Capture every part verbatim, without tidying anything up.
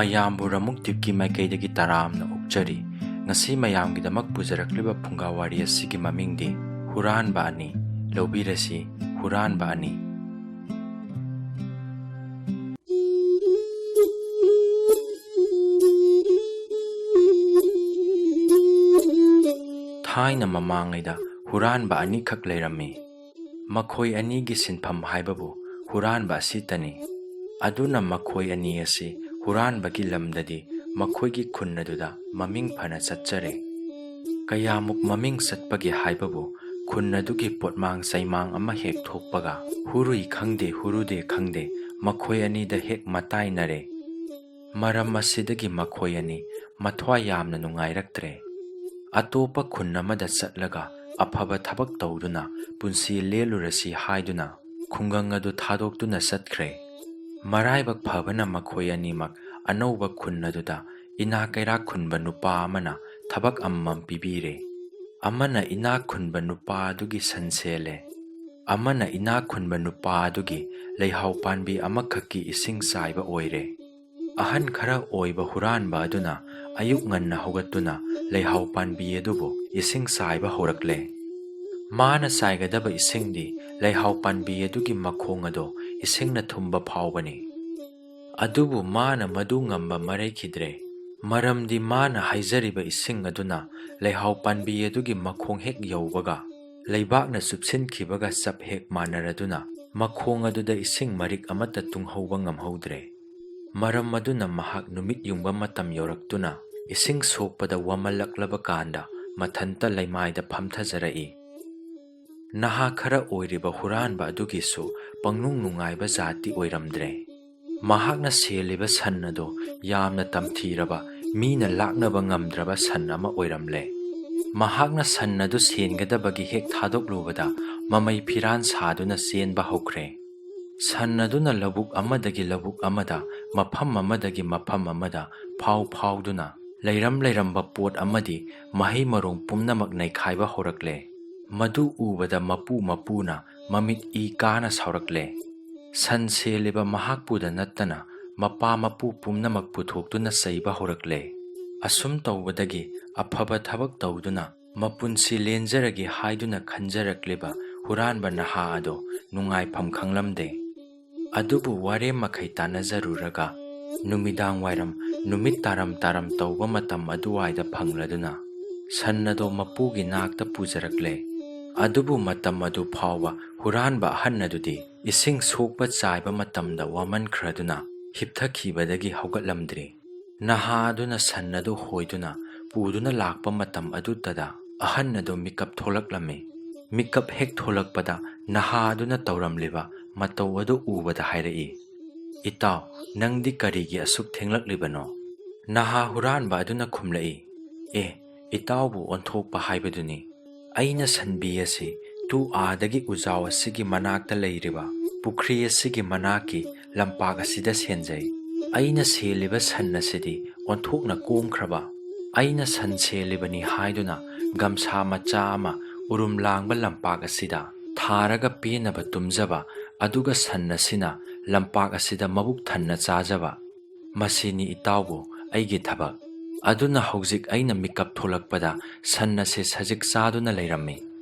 ꯃꯌꯥꯝꯕꯨ ꯔꯃꯨꯛ ꯗꯤꯞꯀꯤ ꯃꯥꯏꯀꯩꯗꯒꯤ ꯇꯔꯥꯝꯅ ꯑꯣꯛꯆꯔꯤ꯫ ꯉꯁꯤ ꯃꯌꯥꯝꯒꯤꯗꯃꯛ ꯄꯨꯖꯔꯛꯂꯤꯕ ꯐꯨꯡꯒꯥ ꯋꯥꯔꯤ ꯑꯁꯤꯒꯤ ꯃꯃꯤꯡꯗꯤ ꯍꯨꯔꯥꯟꯕ ꯑꯅꯤ꯫ ꯂꯧꯕꯤꯔꯁꯤ, ꯍꯨꯔꯥꯟꯕ ꯑꯅꯤ꯫ ꯊꯥꯏꯅ ꯃꯃꯥꯡꯉꯩꯗ ꯍꯨꯔꯥꯟꯕ ꯑꯅꯤꯈꯛ ꯂꯩꯔꯝꯃꯤ꯫ ꯃꯈꯣꯏ ꯑꯅꯤꯒꯤ ꯁꯤꯟꯐꯝ ꯍꯥꯏꯕꯕꯨ ꯍꯨꯔꯥꯟꯕ ꯑꯁꯤꯇꯅꯤ꯫ ꯑꯗꯨꯅ ꯃꯈꯣꯏ ꯑꯅꯤ ꯑꯁꯤ ꯍꯨꯔꯥꯟꯕꯒꯤ ꯂꯝꯗꯗꯤ ꯃꯈꯣꯏꯒꯤ ꯈꯨꯟ ꯑꯗꯨꯗ ꯃꯃꯤꯡ ꯐꯅ ꯆꯠꯆꯔꯦ꯫ ꯀꯌꯥꯃꯨꯛ ꯃꯃꯤꯡ ꯆꯠꯄꯒꯦ ꯍꯥꯏꯕꯕꯨ, ꯈꯨꯟ ꯑꯗꯨꯒꯤ ꯄꯣꯠꯃꯥꯡ ꯆꯩꯃꯥꯡ ꯑꯃ ꯍꯦꯛ ꯊꯣꯛꯄꯒ, ꯍꯨꯔꯨꯏ ꯈꯪꯗꯦ, ꯍꯨꯔꯨꯗꯦ ꯈꯪꯗꯦ, ꯃꯈꯣꯏ ꯑꯅꯤꯗ ꯍꯦꯛ ꯃꯇꯥꯏꯅꯔꯦ꯫ ꯃꯔꯝ ꯑꯁꯤꯗꯒꯤ ꯃꯈꯣꯏ ꯑꯅꯤ ꯃꯊ꯭ꯋꯥꯏ ꯌꯥꯝꯅ ꯅꯨꯡꯉꯥꯏꯔꯛꯇ꯭ꯔꯦ꯫ ꯑꯇꯣꯞꯄ ꯈꯨꯟ ꯑꯃꯗ ꯆꯠꯂꯒ ꯑꯐꯕ ꯊꯕꯛ ꯇꯧꯗꯨꯅ ꯄꯨꯟꯁꯤ ꯂꯦꯜꯂꯨꯔꯁꯤ ꯍꯥꯏꯗꯨꯅ ꯈꯨꯡꯒꯪ ꯑꯗꯨ ꯊꯥꯗꯣꯛꯇꯨꯅ ꯆꯠꯈ꯭ꯔꯦ꯫ ꯃꯔꯥꯏꯕꯛ ꯐꯕꯅ ꯃꯈꯣꯏ ꯑꯅꯤꯃꯛ ꯑꯅꯧꯕ ꯈꯨꯟ ꯑꯗꯨꯗ ꯏꯅꯥꯛ ꯀꯩꯔꯥꯛ ꯈꯨꯟꯕ ꯅꯨꯄꯥ ꯑꯃꯅ ꯊꯕꯛ ꯑꯃꯃꯝ ꯄꯤꯕꯤꯔꯦ꯫ ꯑꯃꯅ ꯏꯅꯥꯛ ꯈꯨꯟꯕ ꯅꯨꯄꯥ ꯑꯗꯨꯒꯤ ꯁꯟ ꯁꯦꯜꯂꯦ꯫ ꯑꯃꯅ ꯏꯅꯥꯛ ꯈꯨꯟꯕ ꯅꯨꯄꯥ ꯑꯗꯨꯒꯤ ꯂꯩꯍꯥꯎ ꯄꯥꯟꯕꯤ ꯑꯃꯈꯛꯀꯤ ꯏꯁꯤꯡ ꯆꯥꯏꯕ ꯑꯣꯏꯔꯦ꯫ ꯑꯍꯟ ꯈꯔ ꯑꯣꯏꯕ ꯍꯨꯔꯥꯟꯕ ꯑꯗꯨꯅ ꯑꯌꯨꯛ ꯉꯟꯅ ꯍꯧꯒꯠꯇꯨꯅ ꯂꯩꯍꯥꯎ ꯄꯥꯟꯕꯤ ꯑꯗꯨꯕꯨ ꯏꯁꯤꯡ ꯆꯥꯏꯕ ꯍꯧꯔꯛꯂꯦ꯫ ꯃꯥꯅ ꯆꯥꯏꯒꯗꯕ ꯏꯁꯤꯡꯗꯤ ꯂꯩꯍꯥꯎ ꯄꯥꯟꯕꯤ ꯑꯗꯨꯒꯤ ꯃꯈꯣꯡ ꯑꯗꯣ ꯏꯁꯤꯡꯅ ꯊꯨꯝꯕ ꯐꯥꯎꯕꯅꯤ꯫ ꯑꯗꯨꯕꯨ ꯃꯥꯅ ꯃꯗꯨ ꯉꯝꯕ ꯃꯔꯩꯈꯤꯗ꯭ꯔꯦ, ꯃꯔꯝꯗꯤ ꯃꯥꯅ ꯍꯩꯖꯔꯤꯕ ꯏꯁꯤꯡ ꯑꯗꯨꯅ ꯂꯩꯍꯥꯎ ꯄꯥꯟꯕꯤ ꯑꯗꯨꯒꯤ ꯃꯈꯣꯡ ꯍꯦꯛ ꯌꯧꯕꯒ, ꯂꯩꯕꯥꯛꯅ ꯆꯨꯞꯁꯤꯟꯈꯤꯕꯒ ꯆꯞ ꯍꯦꯛ ꯃꯥꯟꯅꯔꯗꯨꯅ, ꯃꯈꯣꯡ ꯑꯗꯨꯗ ꯏꯁꯤꯡ ꯃꯔꯤꯛ ꯑꯃꯠꯇ ꯇꯨꯡꯍꯧꯕ ꯉꯝꯍꯧꯗ꯭ꯔꯦ꯫ ꯃꯔꯝ ꯑꯗꯨꯅ ꯃꯍꯥꯛ ꯅꯨꯃꯤꯠ ꯌꯨꯡꯕ ꯃꯇꯝ ꯌꯧꯔꯛꯇꯨꯅ, ꯏꯁꯤꯡ ꯁꯣꯛꯄꯗ ꯋꯥꯃꯜꯂꯛꯂꯕ ꯀꯥꯟꯗ ꯃꯊꯟꯇ ꯂꯩꯃꯥꯏꯗ ꯐꯝꯊꯖꯔꯛꯏ꯫ ꯅꯍꯥ ꯈꯔ ꯑꯣꯏꯔꯤꯕ ꯍꯨꯔꯥꯟꯕ ꯑꯗꯨꯒꯤꯁꯨ ꯄꯪꯅꯨꯡ ꯅꯨꯡꯉꯥꯏꯕ ꯖꯥꯠꯇꯤ ꯑꯣꯏꯔꯝꯗ꯭ꯔꯦ꯫ ꯃꯍꯥꯛꯅ ꯁꯦꯜꯂꯤꯕ ꯁꯟ ꯑꯗꯣ ꯌꯥꯝꯅ ꯇꯝꯊꯤꯔꯕ, ꯃꯤꯅ ꯂꯥꯛꯅꯕ ꯉꯝꯗ꯭ꯔꯕ ꯁꯟ ꯑꯃ ꯑꯣꯏꯔꯝꯂꯦ꯫ ꯃꯍꯥꯛꯅ ꯁꯟ ꯑꯗꯨ ꯁꯦꯟꯒꯗꯕꯒꯤ ꯍꯦꯛ ꯊꯥꯗꯣꯛꯂꯨꯕꯗ, ꯃꯃꯩ ꯐꯤꯔꯥꯟ ꯁꯥꯗꯨꯅ ꯆꯦꯟꯕ ꯍꯧꯈ꯭ꯔꯦ꯫ ꯁꯟ ꯑꯗꯨꯅ ꯂꯧꯕꯨꯛ ꯑꯃꯗꯒꯤ ꯂꯧꯕꯨꯛ ꯑꯃꯗ, ꯃꯐꯝ ꯑꯃꯗꯒꯤ ꯃꯐꯝ ꯑꯃꯗ ꯐꯥꯎ ꯐꯥꯎꯗꯨꯅ, ꯂꯩꯔꯝ ꯂꯩꯔꯝꯕ ꯄꯣꯠ ꯑꯃꯗꯤ ꯃꯍꯩ ꯃꯔꯣꯡ ꯄꯨꯝꯅꯃꯛ ꯅꯩꯈꯥꯏꯕ ꯍꯧꯔꯛꯂꯦ꯫ ꯃꯗꯨ ꯎꯕꯗ ꯃꯄꯨ ꯃꯄꯨꯅ ꯃꯃꯤꯠ ꯏ ꯀꯥꯅ ꯁꯥꯎꯔꯛꯂꯦ꯫ ꯁꯟ ꯁꯦꯜꯂꯤꯕ ꯃꯍꯥꯛꯄꯨꯗ ꯅꯠꯇꯅ ꯃꯄꯥ ꯃꯄꯨ ꯄꯨꯝꯅꯃꯛ ꯄꯨꯊꯣꯛꯇꯨꯅ ꯆꯩꯕ ꯍꯧꯔꯛꯂꯦ꯫ ꯑꯁꯨꯝ ꯇꯧꯕꯗꯒꯤ ꯑꯐꯕ ꯊꯕꯛ ꯇꯧꯗꯨꯅ ꯃꯄꯨꯟꯁꯤ ꯂꯦꯟꯖꯔꯒꯦ ꯍꯥꯏꯗꯨꯅ ꯈꯟꯖꯔꯛꯂꯤꯕ ꯍꯨꯔꯥꯟꯕ ꯅꯍꯥ ꯑꯗꯣ ꯅꯨꯡꯉꯥꯏꯐꯝ ꯈꯪꯂꯝꯗꯦ꯫ ꯑꯗꯨꯕꯨ ꯋꯥꯔꯦꯝ ꯃꯈꯩ ꯇꯥꯟꯅꯖꯔꯨꯔꯒ ꯅꯨꯃꯤꯗꯥꯡ ꯋꯥꯏꯔꯝ ꯅꯨꯃꯤꯠ ꯇꯥꯔꯝ ꯇꯥꯔꯝ ꯇꯧꯕ ꯃꯇꯝ ꯑꯗꯨꯋꯥꯏꯗ ꯐꯪꯂꯗꯨꯅ ꯁꯟ ꯑꯗꯣ ꯃꯄꯨꯒꯤ ꯅꯥꯛꯇ ꯄꯨꯖꯔꯛꯂꯦ꯫ ꯑꯗꯨꯕꯨ ꯃꯇꯝ ꯑꯗꯨ ꯐꯥꯎꯕ ꯍꯨꯔꯥꯟꯕ ꯑꯍꯟ ꯑꯗꯨꯗꯤ ꯏꯁꯤꯡ ꯁꯣꯛꯄ ꯆꯥꯏꯕ ꯃꯇꯝꯗ ꯋꯥꯃꯟꯈ꯭ꯔꯗꯨꯅ ꯍꯤꯞꯊꯈꯤꯕꯗꯒꯤ ꯍꯧꯒꯠꯂꯝꯗ꯭ꯔꯤ꯫ ꯅꯍꯥ ꯑꯗꯨꯅ ꯁꯟ ꯑꯗꯨ ꯍꯣꯏꯗꯨꯅ ꯄꯨꯗꯨꯅ ꯂꯥꯛꯄ ꯃꯇꯝ ꯑꯗꯨꯗꯗ ꯑꯍꯟ ꯑꯗꯨ ꯃꯤꯀꯞ ꯊꯣꯛꯂꯛꯂꯝꯃꯤ꯫ ꯃꯤꯀꯞ ꯍꯦꯛ ꯊꯣꯛꯂꯛꯄꯗ ꯅꯍꯥ ꯑꯗꯨꯅ ꯇꯧꯔꯝꯂꯤꯕ ꯃꯇꯧ ꯑꯗꯨ ꯎꯕꯗ ꯍꯥꯏꯔꯛꯏ, "ꯏꯇꯥꯎ, ꯅꯪꯗꯤ ꯀꯔꯤꯒꯤ ꯑꯁꯨꯛ ꯊꯦꯡꯂꯛꯂꯤꯕꯅꯣ?" ꯅꯍꯥ ꯍꯨꯔꯥꯟꯕ ꯑꯗꯨꯅ ꯈꯨꯝꯂꯛꯏ, "ꯑꯦ, ꯏꯇꯥꯎꯕꯨ ꯑꯣꯟꯊꯣꯛꯄ ꯍꯥꯏꯕꯗꯨꯅꯤ꯫ ꯑꯩꯅ ꯁꯟꯕꯤ ꯑꯁꯤ ꯇꯨ ꯑꯥꯗꯒꯤ ꯎꯖꯥꯎ ꯑꯁꯤꯒꯤ ꯃꯅꯥꯛꯇ ꯂꯩꯔꯤꯕ ꯄꯨꯈ꯭ꯔꯤ ꯑꯁꯤꯒꯤ ꯃꯅꯥꯛꯀꯤ ꯂꯝꯄꯥꯛ ꯑꯁꯤꯗ ꯁꯦꯟꯖꯩ꯫ ꯑꯩꯅ ꯁꯦꯜꯂꯤꯕ ꯁꯟ ꯑꯁꯤꯗꯤ ꯑꯣꯟꯊꯣꯛꯅ ꯀꯣꯝꯈ꯭ꯔꯕ꯫ ꯑꯩꯅ ꯁꯟ ꯁꯦꯜꯂꯤꯕꯅꯤ ꯍꯥꯏꯗꯨꯅ ꯒꯝꯁꯥ ꯃꯆꯥ ꯑꯃ ꯎꯔꯨꯝ ꯂꯥꯡꯕ ꯂꯝꯄꯥꯛ ꯑꯁꯤꯗ ꯊꯥꯔꯒ ꯄꯦꯟꯅꯕ ꯇꯨꯝꯖꯕ, ꯑꯗꯨꯒ ꯁꯟ ꯑꯁꯤꯅ ꯂꯝꯄꯥꯛ ꯑꯁꯤꯗ ꯃꯕꯨꯛ ꯊꯟꯅ ꯆꯥꯖꯕ꯫ ꯃꯁꯤꯅꯤ ꯏꯇꯥꯎꯕꯨ ꯑꯩꯒꯤ ꯊꯕꯛ꯫ ꯑꯗꯨꯅ ꯍꯧꯖꯤꯛ ꯑꯩꯅ ꯃꯤꯀꯞ ꯊꯣꯛꯂꯛꯄꯗ ꯁꯟ ꯑꯁꯤ ꯁꯖꯤꯛ ꯆꯥꯗꯨꯅ ꯂꯩꯔꯝꯃꯤ꯫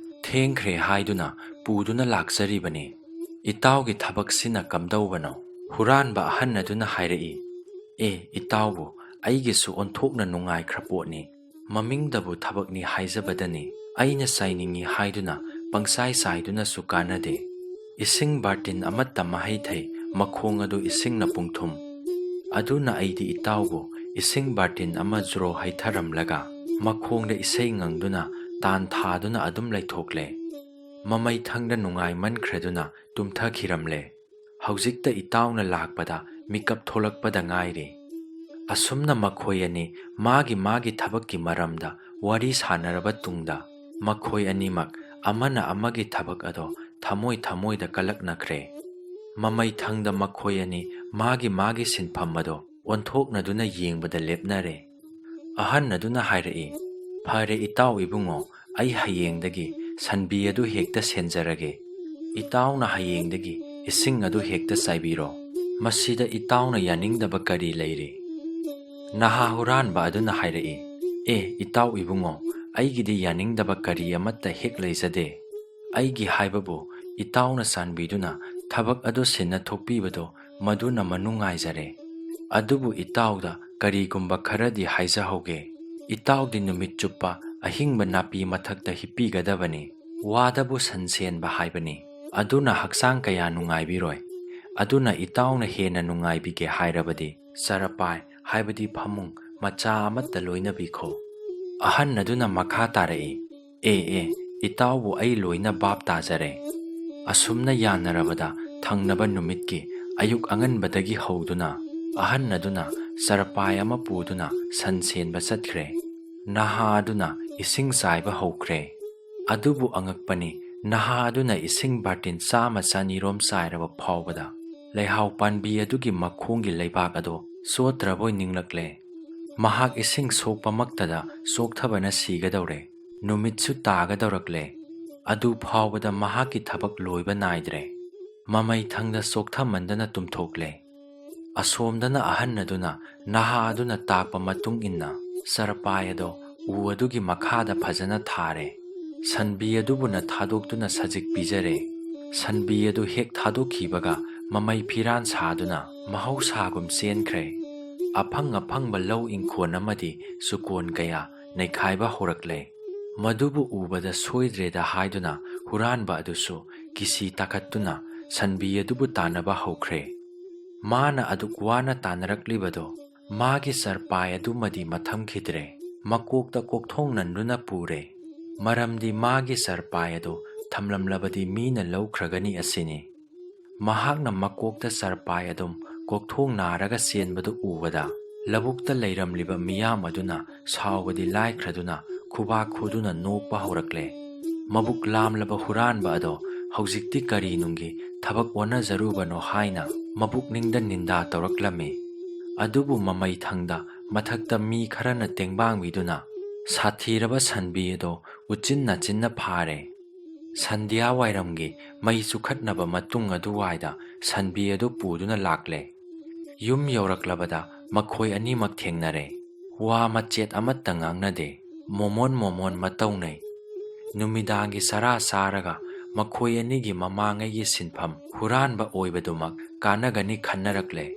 ꯊꯦꯡꯈ꯭ꯔꯦ ꯍꯥꯏꯗꯨꯅ ꯄꯨꯗꯨꯅ ꯂꯥꯛꯆꯔꯤꯕꯅꯤ꯫ ꯏꯇꯥꯎꯒꯤ ꯊꯕꯛꯁꯤꯅ ꯀꯝꯗꯧꯕꯅꯣ?" ꯍꯨꯔꯥꯟꯕ ꯑꯍꯟ ꯑꯗꯨꯅ ꯍꯥꯏꯔꯛꯏ, "ꯑꯦ ꯏꯇꯥꯎꯕꯨ, ꯑꯩꯒꯤꯁꯨ ꯑꯣꯟꯊꯣꯛꯅ ꯅꯨꯡꯉꯥꯏꯈ꯭ꯔ ꯄꯣꯠꯅꯤ꯫ ꯃꯃꯤꯡꯗꯕꯨ ꯊꯕꯛꯅꯤ ꯍꯥꯏꯖꯕꯗꯅꯤ꯫ ꯑꯩꯅ ꯆꯥꯏꯅꯤꯡꯏ ꯍꯥꯏꯗꯨꯅ ꯄꯪꯆꯥꯏ ꯆꯥꯏꯗꯨꯅꯁꯨ ꯀꯥꯟꯅꯗꯦ꯫ ꯏꯁꯤꯡ ꯕꯥꯔꯇꯤꯟ ꯑꯃꯠꯇ ꯃꯍꯩ ꯊꯩ, ꯃꯈꯣꯡ ꯑꯗꯨ ꯏꯁꯤꯡꯅ ꯄꯨꯡꯊꯨꯝ꯫ ꯑꯗꯨꯅ ꯑꯩꯗꯤ ꯏꯇꯥꯎꯕꯨ ꯏꯁꯤꯡ ꯕꯥꯔꯇꯤꯟ ꯑꯃ ꯖ꯭ꯔꯣ ꯍꯩꯊꯔꯝꯂꯒ ꯃꯈꯣꯡꯗ ꯏꯁꯩ ꯉꯪꯗꯨꯅ ꯇꯥꯟ ꯊꯥꯗꯨꯅ ꯑꯗꯨꯝ ꯂꯩꯊꯣꯛꯂꯦ꯫ ꯃꯃꯩꯊꯪꯗ ꯅꯨꯡꯉꯥꯏꯃꯟꯈ꯭ꯔꯗꯨꯅ ꯇꯨꯝꯊꯈꯤꯔꯝꯂꯦ꯫ ꯍꯧꯖꯤꯛꯇ ꯏꯇꯥꯎꯅ ꯂꯥꯛꯄꯗ ꯃꯤꯀꯞ ꯊꯣꯛꯂꯛꯄꯗ ꯉꯥꯏꯔꯤ꯫" ꯑꯁꯨꯝꯅ ꯃꯈꯣꯏ ꯑꯅꯤ ꯃꯥꯒꯤ ꯃꯥꯒꯤ ꯊꯕꯛꯀꯤ ꯃꯔꯝꯗ ꯋꯥꯔꯤ ꯁꯥꯟꯅꯔꯕ ꯇꯨꯡꯗ ꯃꯈꯣꯏ ꯑꯅꯤꯃꯛ ꯑꯃꯅ ꯑꯃꯒꯤ ꯊꯕꯛ ꯑꯗꯣ ꯊꯃꯣꯏ ꯊꯃꯣꯏꯗ ꯀꯜꯂꯛꯅꯈ꯭ꯔꯦ꯫ ꯃꯃꯩꯊꯪꯗ ꯃꯈꯣꯏ ꯑꯅꯤ ꯃꯥꯒꯤ ꯃꯥꯒꯤ ꯁꯤꯟꯐꯝ ꯑꯗꯣ ꯑꯣꯟꯊꯣꯛꯅꯗꯨꯅ ꯌꯦꯡꯕꯗ ꯂꯦꯞꯅꯔꯦ꯫ ꯑꯍꯟ ꯑꯗꯨꯅ ꯍꯥꯏꯔꯛꯏ, "ꯐꯔꯦ ꯏꯇꯥꯎ ꯏꯕꯨꯡꯉꯣ, ꯑꯩ ꯍꯌꯦꯡꯗꯒꯤ ꯁꯟꯕꯤ ꯑꯗꯨ ꯍꯦꯛꯇ ꯁꯦꯟꯖꯔꯒꯦ꯫ ꯏꯇꯥꯎꯅ ꯍꯌꯦꯡꯗꯒꯤ ꯏꯁꯤꯡ ꯑꯗꯨ ꯍꯦꯛꯇ ꯆꯥꯏꯕꯤꯔꯣ꯫ "ꯃꯁꯤꯗ ꯏꯇꯥꯎꯅ ꯌꯥꯅꯤꯡꯗꯕ ꯀꯔꯤ ꯂꯩꯔꯤ?" ꯅꯍꯥ ꯍꯨꯔꯥꯟꯕ ꯑꯗꯨꯅ ꯍꯥꯏꯔꯛꯏ, "ꯑꯦ, ꯏꯇꯥꯎ ꯏꯕꯨꯡꯉꯣ, ꯑꯩꯒꯤꯗꯤ ꯌꯥꯅꯤꯡꯗꯕ ꯀꯔꯤ ꯑꯃꯠꯇ ꯍꯦꯛ ꯂꯩꯖꯗꯦ꯫ ꯑꯩꯒꯤ ꯍꯥꯏꯕꯕꯨ, ꯏꯇꯥꯎꯅ ꯆꯥꯟꯕꯤꯗꯨꯅ ꯊꯕꯛ ꯑꯗꯨ ꯁꯤꯟꯅ ꯊꯣꯛꯄꯤꯕꯗꯣ, ꯃꯗꯨꯅ ꯃꯅꯨꯡꯉꯥꯏꯖꯔꯦ꯫ ꯑꯗꯨꯕꯨ ꯏꯇꯥꯎꯗ ꯀꯔꯤꯒꯨꯝꯕ ꯈꯔꯗꯤ ꯍꯥꯏꯖꯍꯧꯒꯦ꯫ ꯏꯇꯥꯎꯗꯤ ꯅꯨꯃꯤꯠ ꯆꯨꯞꯄ ꯑꯍꯤꯡꯕ ꯅꯥꯄꯤ ꯃꯊꯛꯇ ꯍꯤꯞꯄꯤꯒꯗꯕꯅꯤ꯫ ꯋꯥꯗꯕꯨ ꯁꯟ ꯁꯦꯟꯕ ꯍꯥꯏꯕꯅꯤ꯫ ꯑꯗꯨꯅ ꯍꯛꯆꯥꯡ ꯀꯌꯥ ꯅꯨꯡꯉꯥꯏꯕꯤꯔꯣꯏ꯫ ꯑꯗꯨꯅ ꯏꯇꯥꯎꯅ ꯍꯦꯟꯅ ꯅꯨꯡꯉꯥꯏꯕꯤꯒꯦ ꯍꯥꯏꯔꯕꯗꯤ ꯆꯔꯄꯥꯏ, ꯍꯥꯏꯕꯗꯤ ꯐꯃꯨꯡ ꯃꯆꯥ ꯑꯃꯠꯇ ꯂꯣꯏꯅꯕꯤꯈꯣ꯫" ꯑꯍꯟ ꯑꯗꯨꯅ ꯃꯈꯥ ꯇꯥꯔꯛꯏ, "ꯑꯦ, ꯑꯦ, ꯏꯇꯥꯎꯕꯨ ꯑꯩ ꯂꯣꯏꯅ ꯚꯥꯞ ꯇꯥꯖꯔꯦ꯫" ꯑꯁꯨꯝꯅ ꯌꯥꯅꯔꯕꯗ, ꯊꯪꯅꯕ ꯅꯨꯃꯤꯠꯀꯤ ꯑꯌꯨꯛ ꯑꯉꯟꯕꯗꯒꯤ ꯍꯧꯗꯨꯅ ꯑꯍꯟ ꯑꯗꯨꯅ ꯆꯔꯄꯥꯏ ꯑꯃ ꯄꯨꯗꯨꯅ ꯁꯟ ꯁꯦꯟꯕ ꯆꯠꯈ꯭ꯔꯦ꯫ ꯅꯍꯥ ꯑꯗꯨꯅ ꯏꯁꯤꯡ ꯆꯥꯏꯕ ꯍꯧꯈ꯭ꯔꯦ꯫ ꯑꯗꯨꯕꯨ ꯑꯉꯛꯄꯅꯤ, ꯅꯍꯥ ꯑꯗꯨꯅ ꯏꯁꯤꯡ ꯕꯥꯔꯇꯤꯟ ꯆꯥꯝꯃ ꯆꯅꯤꯔꯣꯝ ꯆꯥꯏꯔꯕ ꯐꯥꯎꯕꯗ, ꯂꯩꯍꯥꯎ ꯄꯥꯟꯕꯤ ꯑꯗꯨꯒꯤ ꯃꯈꯣꯡꯒꯤ ꯂꯩꯕꯥꯛ ꯑꯗꯣ ꯆꯣꯠꯇ꯭ꯔꯕꯣꯏ ꯅꯤꯡꯂꯛꯂꯦ꯫ ꯃꯍꯥꯛ ꯏꯁꯤꯡ ꯁꯣꯛꯄꯃꯛꯇꯗ ꯆꯣꯛꯊꯕꯅ ꯁꯤꯒꯗꯧꯔꯦ꯫ ꯅꯨꯃꯤꯠꯁꯨ ꯇꯥꯒꯗꯧꯔꯛꯂꯦ꯫ ꯑꯗꯨ ꯐꯥꯎꯕꯗ ꯃꯍꯥꯛꯀꯤ ꯊꯕꯛ ꯂꯣꯏꯕ ꯅꯥꯏꯗ꯭ꯔꯦ꯫ ꯃꯃꯩ ꯊꯪꯗ ꯆꯣꯛꯊꯃꯟꯗꯅ ꯇꯨꯝꯊꯣꯛꯂꯦ꯫ ꯑꯁꯣꯝꯗꯅ ꯑꯍꯟ ꯑꯗꯨꯅ ꯅꯍꯥ ꯑꯗꯨꯅ ꯇꯥꯛꯄ ꯃꯇꯨꯡ ꯏꯟꯅ ꯆꯔꯄꯥꯏ ꯑꯗꯣ ꯎ ꯑꯗꯨꯒꯤ ꯃꯈꯥꯗ ꯐꯖꯅ ꯊꯥꯔꯦ꯫ ꯁꯟꯕꯤ ꯑꯗꯨꯕꯨꯅ ꯊꯥꯗꯣꯛꯇꯨꯅ ꯁꯖꯤꯛ ꯄꯤꯖꯔꯦ꯫ ꯁꯟꯕꯤ ꯑꯗꯨ ꯍꯦꯛ ꯊꯥꯗꯣꯛꯈꯤꯕꯒ, ꯃꯃꯩ ꯐꯤꯔꯥꯟ ꯁꯥꯗꯨꯅ ꯃꯍꯧꯁꯥꯒꯨꯝ ꯆꯦꯟꯈ꯭ꯔꯦ꯫ ꯑꯐꯪ ꯑꯐꯪꯕ ꯂꯧ ꯏꯪꯈꯣꯜ ꯑꯃꯗꯤ ꯆꯨꯀꯣꯟ ꯀꯌꯥ ꯅꯩꯈꯥꯏꯕ ꯍꯧꯔꯛꯂꯦ꯫ ꯃꯗꯨꯕꯨ ꯎꯕꯗ ꯁꯣꯏꯗ꯭ꯔꯦꯗ ꯍꯥꯏꯗꯨꯅ ꯍꯨꯔꯥꯟꯕ ꯑꯗꯨꯁꯨ ꯀꯤꯁꯤ ꯇꯥꯈꯠꯇꯨꯅ ꯁꯟꯕꯤ ꯑꯗꯨꯕꯨ ꯇꯥꯟꯅꯕ ꯍꯧꯈ꯭ꯔꯦ꯫ ꯃꯥꯅ ꯑꯗꯨꯛ ꯋꯥꯅ ꯇꯥꯟꯅꯔꯛꯂꯤꯕꯗꯣ, ꯃꯥꯒꯤ ꯆꯔꯄꯥꯏ ꯑꯗꯨꯃꯗꯤ ꯃꯊꯝꯈꯤꯗ꯭ꯔꯦ꯫ ꯃꯀꯣꯛꯇ ꯀꯣꯛꯊꯣꯡ ꯅꯟꯗꯨꯅ ꯄꯨꯔꯦ꯫ ꯃꯔꯝꯗꯤ ꯃꯥꯒꯤ ꯆꯔꯄꯥꯏ ꯑꯗꯨ ꯊꯝꯂꯝꯂꯕꯗꯤ ꯃꯤꯅ ꯂꯧꯈ꯭ꯔꯒꯅꯤ ꯑꯁꯤꯅꯤ꯫ ꯃꯍꯥꯛꯅ ꯃꯀꯣꯛꯇ ꯆꯔꯄꯥꯏ ꯑꯗꯨꯝ ꯀꯣꯛꯊꯣꯡ ꯅꯥꯔꯒ ꯆꯦꯟꯕꯗꯨ ꯎꯕꯗ, ꯂꯧꯕꯨꯛꯇ ꯂꯩꯔꯝꯂꯤꯕ ꯃꯤꯌꯥꯝ ꯑꯗꯨꯅ ꯁꯥꯎꯕꯗꯤ ꯂꯥꯏꯈ꯭ꯔꯗꯨꯅ ꯈꯨꯕꯥꯛ ꯈꯨꯗꯨꯅ ꯅꯣꯛꯄ ꯍꯧꯔꯛꯂꯦ꯫ ꯃꯕꯨꯛ ꯂꯥꯝꯂꯕ ꯍꯨꯔꯥꯟꯕ ꯑꯗꯣ ꯍꯧꯖꯤꯛꯇꯤ ꯀꯔꯤ ꯅꯨꯡꯒꯤ ꯊꯕꯛ ꯑꯣꯟꯅꯖꯔꯨꯕꯅꯣ ꯍꯥꯏꯅ ꯃꯕꯨꯛꯅꯤꯡꯗ ꯅꯤꯟꯗꯥ ꯇꯧꯔꯛꯂꯝꯃꯤ꯫ ꯑꯗꯨꯕꯨ ꯃꯃꯩ ꯊꯪꯗ ꯃꯊꯛꯇ ꯃꯤ ꯈꯔꯅ ꯇꯦꯡꯕꯥꯡꯕꯤꯗꯨꯅ ꯁꯥꯊꯤꯔꯕ ꯁꯟꯕꯤ ꯑꯗꯣ ꯎꯆꯤꯟ ꯅꯥꯆꯤꯟꯅ ꯐꯥꯔꯦ꯫ ꯁꯟꯙ꯭ꯌꯥ ꯋꯥꯏꯔꯝꯒꯤ ꯃꯩ ꯆꯨꯈꯠꯅꯕ ꯃꯇꯨꯡ ꯑꯗꯨꯋꯥꯏꯗ ꯁꯟꯕꯤ ꯑꯗꯨ ꯄꯨꯗꯨꯅ ꯂꯥꯛꯂꯦ꯫ ꯌꯨꯝ ꯌꯧꯔꯛꯂꯕꯗ ꯃꯈꯣꯏ ꯑꯅꯤꯃꯛ ꯊꯦꯡꯅꯔꯦ꯫ ꯋꯥ ꯃꯆꯦꯠ ꯑꯃꯠꯇ ꯉꯥꯡꯅꯗꯦ꯫ ꯃꯣꯃꯣꯟ ꯃꯣꯃꯣꯟ ꯃꯇꯧꯅꯩ꯫ ꯅꯨꯃꯤꯗꯥꯡꯒꯤ ꯆꯔꯥ ꯆꯥꯔꯒ ꯃꯈꯣꯏ ꯑꯅꯤꯒꯤ ꯃꯃꯥꯡꯉꯩꯒꯤ ꯁꯤꯟꯐꯝ ꯍꯨꯔꯥꯟꯕ ꯑꯣꯏꯕꯗꯨꯃꯛ ꯀꯥꯟꯅꯒꯅꯤ ꯈꯟꯅꯔꯛꯂꯦ꯫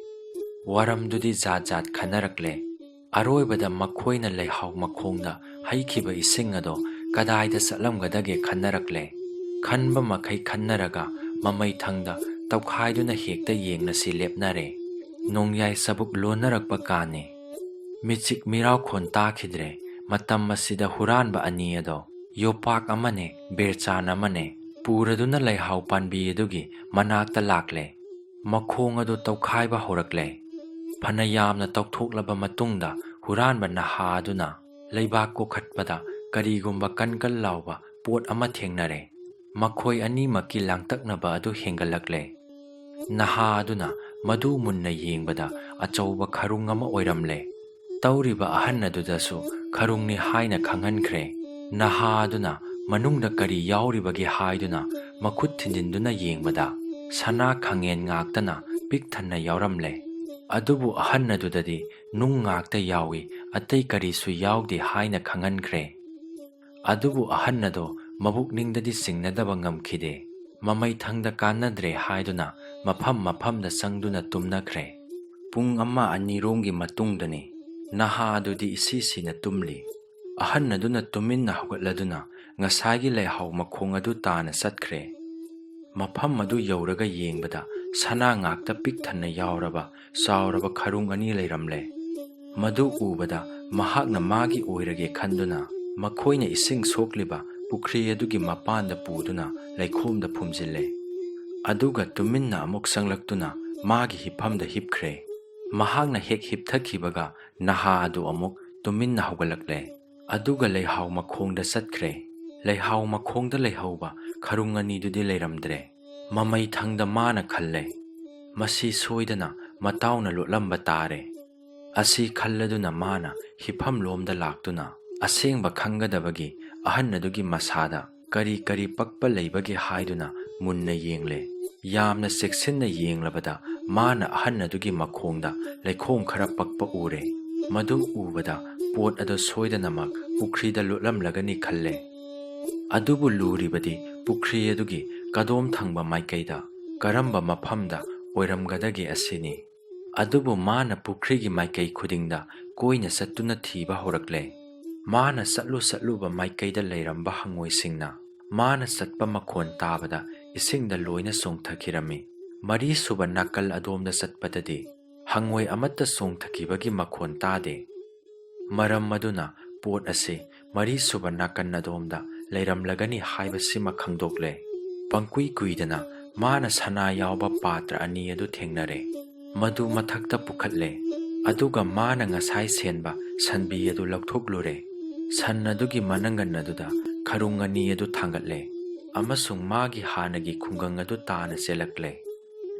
ꯋꯥꯔꯝꯗꯨꯗꯤ ꯖꯥꯠ ꯖꯥꯠ ꯈꯟꯅꯔꯛꯂꯦ꯫ ꯑꯔꯣꯏꯕꯗ ꯃꯈꯣꯏꯅ ꯂꯩꯍꯥꯎ ꯃꯈꯣꯡꯗ ꯍꯩꯈꯤꯕ ꯏꯁꯤꯡ ꯑꯗꯣ ꯀꯗꯥꯏꯗ ꯆꯠꯂꯝꯒꯗꯒꯦ ꯈꯟꯅꯔꯛꯂꯦ꯫ ꯈꯟꯕ ꯃꯈꯩ ꯈꯟꯅꯔꯒ ꯃꯃꯩꯊꯪꯗ ꯇꯧꯈꯥꯏꯗꯨꯅ ꯍꯦꯛꯇ ꯌꯦꯡꯂꯁꯤ ꯂꯦꯞꯅꯔꯦ꯫ ꯅꯣꯡꯌꯥꯏ ꯆꯕꯨꯛ ꯂꯣꯟꯅꯔꯛꯄ ꯀꯥꯟꯅꯤ꯫ ꯃꯤꯆꯤꯛ ꯃꯤꯔꯥꯎꯈꯣꯟ ꯇꯥꯈꯤꯗ꯭ꯔꯦ꯫ ꯃꯇꯝ ꯑꯁꯤꯗ ꯍꯨꯔꯥꯟꯕ ꯑꯅꯤ ꯑꯗꯣ ꯌꯣꯄꯥꯛ ꯑꯃꯅꯦ, ꯕꯦꯔꯆꯥꯟ ꯑꯃꯅꯦ ꯄꯨꯔꯗꯨꯅ ꯂꯩꯍꯥꯎ ꯄꯥꯟꯕꯤ ꯑꯗꯨꯒꯤ ꯃꯅꯥꯛꯇ ꯂꯥꯛꯂꯦ꯫ ꯃꯈꯣꯡ ꯑꯗꯨ ꯇꯧꯈꯥꯏꯕ ꯍꯧꯔꯛꯂꯦ꯫ ꯐꯅ ꯌꯥꯝꯅ ꯇꯧꯊꯣꯛꯂꯕ ꯃꯇꯨꯡꯗ ꯍꯨꯔꯥꯟꯕ ꯅꯍꯥ ꯑꯗꯨꯅ ꯂꯩꯕꯥꯛ ꯀꯣꯛꯈꯠꯄꯗ ꯀꯔꯤꯒꯨꯝꯕ ꯀꯟ ꯀꯟ ꯂꯥꯎꯕ ꯄꯣꯠ ꯑꯃ ꯊꯦꯡꯅꯔꯦ꯫ ꯃꯈꯣꯏ ꯑꯅꯤꯃꯛꯀꯤ ꯂꯥꯡꯇꯛꯅꯕ ꯑꯗꯨ ꯍꯦꯟꯒꯠꯂꯛꯂꯦ꯫ ꯅꯍꯥ ꯑꯗꯨꯅ ꯃꯗꯨ ꯃꯨꯟꯅ ꯌꯦꯡꯕꯗ ꯑꯆꯧꯕ ꯈꯔꯨꯡ ꯑꯃ ꯑꯣꯏꯔꯝꯂꯦ꯫ ꯇꯧꯔꯤꯕ ꯑꯍꯟ ꯑꯗꯨꯗꯁꯨ ꯈꯔꯨꯡꯅꯤ ꯍꯥꯏꯅ ꯈꯪꯍꯟꯈ꯭ꯔꯦ꯫ ꯅꯍꯥ ꯑꯗꯨꯅ ꯃꯅꯨꯡꯗ ꯀꯔꯤ ꯌꯥꯎꯔꯤꯕꯒꯦ ꯍꯥꯏꯗꯨꯅ ꯃꯈꯨꯠ ꯊꯤꯟꯖꯤꯟꯗꯨꯅ ꯌꯦꯡꯕꯗ ꯁꯅꯥ ꯈꯪꯉꯦꯟ ꯉꯥꯛꯇꯅ ꯄꯤꯛ ꯊꯟꯅ ꯌꯥꯎꯔꯝꯂꯦ꯫ ꯑꯗꯨꯕꯨ ꯑꯍꯟ ꯑꯗꯨꯗꯗꯤ ꯅꯨꯡ ꯉꯥꯛꯇ ꯌꯥꯎꯏ, ꯑꯇꯩ ꯀꯔꯤꯁꯨ ꯌꯥꯎꯗꯦ ꯍꯥꯏꯅ ꯈꯪꯍꯟꯈ꯭ꯔꯦ꯫ ꯑꯗꯨꯕꯨ ꯑꯍꯟ ꯑꯗꯣ ꯃꯕꯨꯛꯅꯤꯡꯗꯗꯤ ꯆꯤꯡꯅꯗꯕ ꯉꯝꯈꯤꯗꯦ꯫ ꯃꯃꯩꯊꯪꯗ ꯀꯥꯟꯅꯗ꯭ꯔꯦ ꯍꯥꯏꯗꯨꯅ ꯃꯐꯝ ꯃꯐꯝꯗ ꯆꯪꯗꯨꯅ ꯇꯨꯝꯅꯈ꯭ꯔꯦ꯫ ꯄꯨꯡ ꯑꯃ ꯑꯅꯤꯔꯣꯝꯒꯤ ꯃꯇꯨꯡꯗꯅꯤ꯫ ꯅꯍꯥ ꯑꯗꯨꯗꯤ ꯏꯁꯤ ꯁꯤꯅ ꯇꯨꯝꯂꯤ꯫ ꯑꯍꯟ ꯑꯗꯨꯅ ꯇꯨꯃꯤꯟꯅ ꯍꯧꯒꯠꯂꯗꯨꯅ ꯉꯁꯥꯏꯒꯤ ꯂꯩꯍꯥꯎ ꯃꯈꯣꯡ ꯑꯗꯨ ꯇꯥꯅ ꯆꯠꯈ꯭ꯔꯦ꯫ ꯃꯐꯝ ꯑꯗꯨ ꯌꯧꯔꯒ ꯌꯦꯡꯕꯗ ꯁꯅꯥ ꯉꯥꯛꯇ ꯄꯤꯛ ꯊꯟꯅ ꯌꯥꯎꯔꯕ ꯆꯥꯎꯔꯕ ꯈꯔꯨꯡ ꯑꯅꯤ ꯂꯩꯔꯝꯂꯦ꯫ ꯃꯗꯨ ꯎꯕꯗ ꯃꯍꯥꯛꯅ ꯃꯥꯒꯤ ꯑꯣꯏꯔꯒꯦ ꯈꯟꯗꯨꯅ ꯃꯈꯣꯏꯅ ꯏꯁꯤꯡ ꯁꯣꯛꯂꯤꯕ ꯄꯨꯈ꯭ꯔꯤ ꯑꯗꯨꯒꯤ ꯃꯄꯥꯟꯗ ꯄꯨꯗꯨꯅ ꯂꯩꯈꯣꯝꯗ ꯐꯨꯝꯖꯤꯜꯂꯦ꯫ ꯑꯗꯨꯒ ꯇꯨꯃꯤꯟꯅ ꯑꯃꯨꯛ ꯆꯪꯂꯛꯇꯨꯅ ꯃꯥꯒꯤ ꯍꯤꯞꯐꯝꯗ ꯍꯤꯞꯈ꯭ꯔꯦ꯫ ꯃꯍꯥꯛꯅ ꯍꯦꯛ ꯍꯤꯞꯊꯈꯤꯕꯒ ꯅꯍꯥ ꯑꯗꯨ ꯑꯃꯨꯛ ꯇꯨꯃꯤꯟꯅ ꯍꯧꯒꯠꯂꯛꯂꯦ꯫ ꯑꯗꯨꯒ ꯂꯩꯍꯥꯎ ꯃꯈꯣꯡꯗ ꯆꯠꯈ꯭ꯔꯦ꯫ ꯂꯩꯍꯥꯎ ꯃꯈꯣꯡꯗ ꯂꯩꯍꯧꯕ ꯈꯔꯨꯡ ꯑꯅꯤꯗꯨꯗꯤ ꯂꯩꯔꯝꯗ꯭ꯔꯦ꯫ ꯃꯃꯩꯊꯪꯗ ꯃꯥꯅ ꯈꯜꯂꯦ, "ꯃꯁꯤ ꯁꯣꯏꯗꯅ ꯃꯇꯥꯎꯅ ꯂꯣꯠꯂꯝꯕ ꯇꯥꯔꯦ"꯫ ꯑꯁꯤ ꯈꯜꯂꯗꯨꯅ ꯃꯥꯅ ꯍꯤꯞꯐꯝꯂꯣꯝꯗ ꯂꯥꯛꯇꯨꯅ ꯑꯁꯦꯡꯕ ꯈꯪꯒꯗꯕꯒꯤ ꯑꯍꯟ ꯑꯗꯨꯒꯤ ꯃꯁꯥꯗ ꯀꯔꯤ ꯀꯔꯤ ꯄꯛꯄ ꯂꯩꯕꯒꯦ ꯍꯥꯏꯗꯨꯅ ꯃꯨꯟꯅ ꯌꯦꯡꯂꯦ꯫ ꯌꯥꯝꯅ ꯆꯦꯛꯁꯤꯟꯅ ꯌꯦꯡꯂꯕꯗ ꯃꯥꯅ ꯑꯍꯟ ꯑꯗꯨꯒꯤ ꯃꯈꯣꯡꯗ ꯂꯩꯈꯣꯝ ꯈꯔ ꯄꯛꯄ ꯎꯔꯦ꯫ ꯃꯗꯨ ꯎꯕꯗ ꯄꯣꯠ ꯑꯗꯨ ꯁꯣꯏꯗꯅꯃꯛ ꯄꯨꯈ꯭ꯔꯤꯗ ꯂꯨꯞꯂꯝꯂꯒꯅꯤ ꯈꯜꯂꯦ꯫ ꯑꯗꯨꯕꯨ ꯂꯨꯔꯤꯕꯗꯤ ꯄꯨꯈ꯭ꯔꯤ ꯑꯗꯨꯒꯤ ꯀꯗꯣꯝ ꯊꯪꯕ ꯃꯥꯏꯀꯩꯗ, ꯀꯔꯝꯕ ꯃꯐꯝꯗ ꯑꯣꯏꯔꯝꯒꯗꯒꯦ ꯑꯁꯤꯅꯤ꯫ ꯑꯗꯨꯕꯨ ꯃꯥꯅ ꯄꯨꯈ꯭ꯔꯤꯒꯤ ꯃꯥꯏꯀꯩ ꯈꯨꯗꯤꯡꯗ ꯀꯣꯏꯅ ꯆꯠꯇꯨꯅ ꯊꯤꯕ ꯍꯧꯔꯛꯂꯦ꯫ ꯃꯥꯅ ꯆꯠꯂꯨ ꯆꯠꯂꯨꯕ ꯃꯥꯏꯀꯩꯗ ꯂꯩꯔꯝꯕ ꯍꯪꯉꯣꯏꯁꯤꯡꯅ ꯃꯥꯅ ꯆꯠꯄ ꯃꯈꯣꯟ ꯇꯥꯕꯗ ꯏꯁꯤꯡꯗ ꯂꯣꯏꯅ ꯆꯣꯡꯊꯈꯤꯔꯝꯃꯤ꯫ ꯃꯔꯤꯁꯨꯕ ꯅꯥꯀꯜ ꯑꯗꯣꯝꯗ ꯆꯠꯄꯗꯗꯤ ꯍꯪꯉꯣꯏ ꯑꯃꯠꯇ ꯆꯣꯡꯊꯈꯤꯕꯒꯤ ꯃꯈꯣꯟ ꯇꯥꯗꯦ꯫ ꯃꯔꯝ ꯑꯗꯨꯅ ꯄꯣꯠ ꯑꯁꯤ ꯃꯔꯤꯁꯨꯕ ꯅꯥꯀꯟ ꯑꯗꯣꯝꯗ ꯂꯩꯔꯝꯂꯒꯅꯤ ꯍꯥꯏꯕꯁꯤꯃ ꯈꯪꯗꯣꯛꯂꯦ꯫ ꯄꯪꯀꯨꯏ ꯀꯨꯏꯗꯅ ꯃꯥꯅ ꯁꯅꯥ ꯌꯥꯎꯕ ꯄꯥꯇ꯭ꯔ ꯑꯅꯤ ꯑꯗꯨ ꯊꯦꯡꯅꯔꯦ꯫ ꯃꯗꯨ ꯃꯊꯛꯇ ꯄꯨꯈꯠꯂꯦ, ꯑꯗꯨꯒ ꯃꯥꯅ ꯉꯁꯥꯏ ꯁꯦꯟꯕ ꯁꯟꯕꯤ ꯑꯗꯨ ꯂꯧꯊꯣꯛꯂꯨꯔꯦ꯫ ꯁꯟ ꯑꯗꯨꯒꯤ ꯃꯅꯪꯒꯟ ꯑꯗꯨꯗ ꯈꯔꯨꯡ ꯑꯅꯤ ꯑꯗꯨ ꯊꯥꯡꯒꯠꯂꯦ, ꯑꯃꯁꯨꯡ ꯃꯥꯒꯤ ꯍꯥꯟꯅꯒꯤ ꯈꯨꯡꯒꯪ ꯑꯗꯨ ꯇꯥꯅ ꯆꯦꯜꯂꯛꯂꯦ꯫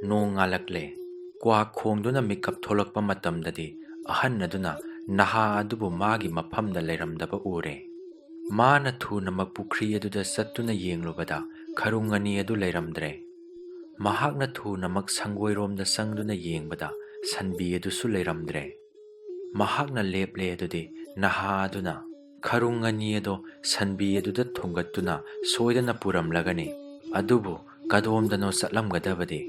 ꯅꯣꯡ ꯉꯥꯜꯂꯛꯂꯦ꯫ ꯀ꯭ꯋꯥꯛ ꯈꯣꯡꯗꯨꯅ ꯃꯤꯀꯞ ꯊꯣꯛꯂꯛꯄ ꯃꯇꯝꯗꯗꯤ ꯑꯍꯟ ꯑꯗꯨꯅ ꯅꯍꯥ ꯑꯗꯨꯕꯨ ꯃꯥꯒꯤ ꯃꯐꯝꯗ ꯂꯩꯔꯝꯗꯕ ꯎꯔꯦ꯫ ꯃꯥꯅ ꯊꯨꯅꯃꯛ ꯄꯨꯈ꯭ꯔꯤ ꯑꯗꯨꯗ ꯆꯠꯇꯨꯅ ꯌꯦꯡꯂꯨꯕꯗ ꯈꯔꯨꯡ ꯑꯅꯤ ꯑꯗꯨ ꯂꯩꯔꯝꯗ꯭ꯔꯦ꯫ ꯃꯍꯥꯛꯅ ꯊꯨꯅꯃꯛ ꯁꯪꯒꯣꯏꯔꯣꯝꯗ ꯆꯪꯗꯨꯅ ꯌꯦꯡꯕꯗ ꯁꯟꯕꯤ ꯑꯗꯨꯁꯨ ꯂꯩꯔꯝꯗ꯭ꯔꯦ꯫ ꯃꯍꯥꯛꯅ ꯂꯦꯞꯂꯦ ꯑꯗꯨꯗꯤ ꯅꯍꯥ ꯑꯗꯨꯅ ꯈꯔꯨꯡ ꯑꯅꯤ ꯑꯗꯨ ꯁꯟꯕꯤ ꯑꯗꯨꯗ ꯊꯣꯡꯒꯠꯇꯨꯅ ꯁꯣꯏꯗꯅ ꯄꯨꯔꯝꯂꯒꯅꯤ꯫ ꯑꯗꯨꯕꯨ ꯀꯗꯣꯝꯗꯅꯣ ꯆꯠꯂꯝꯒꯗꯕꯗꯤ?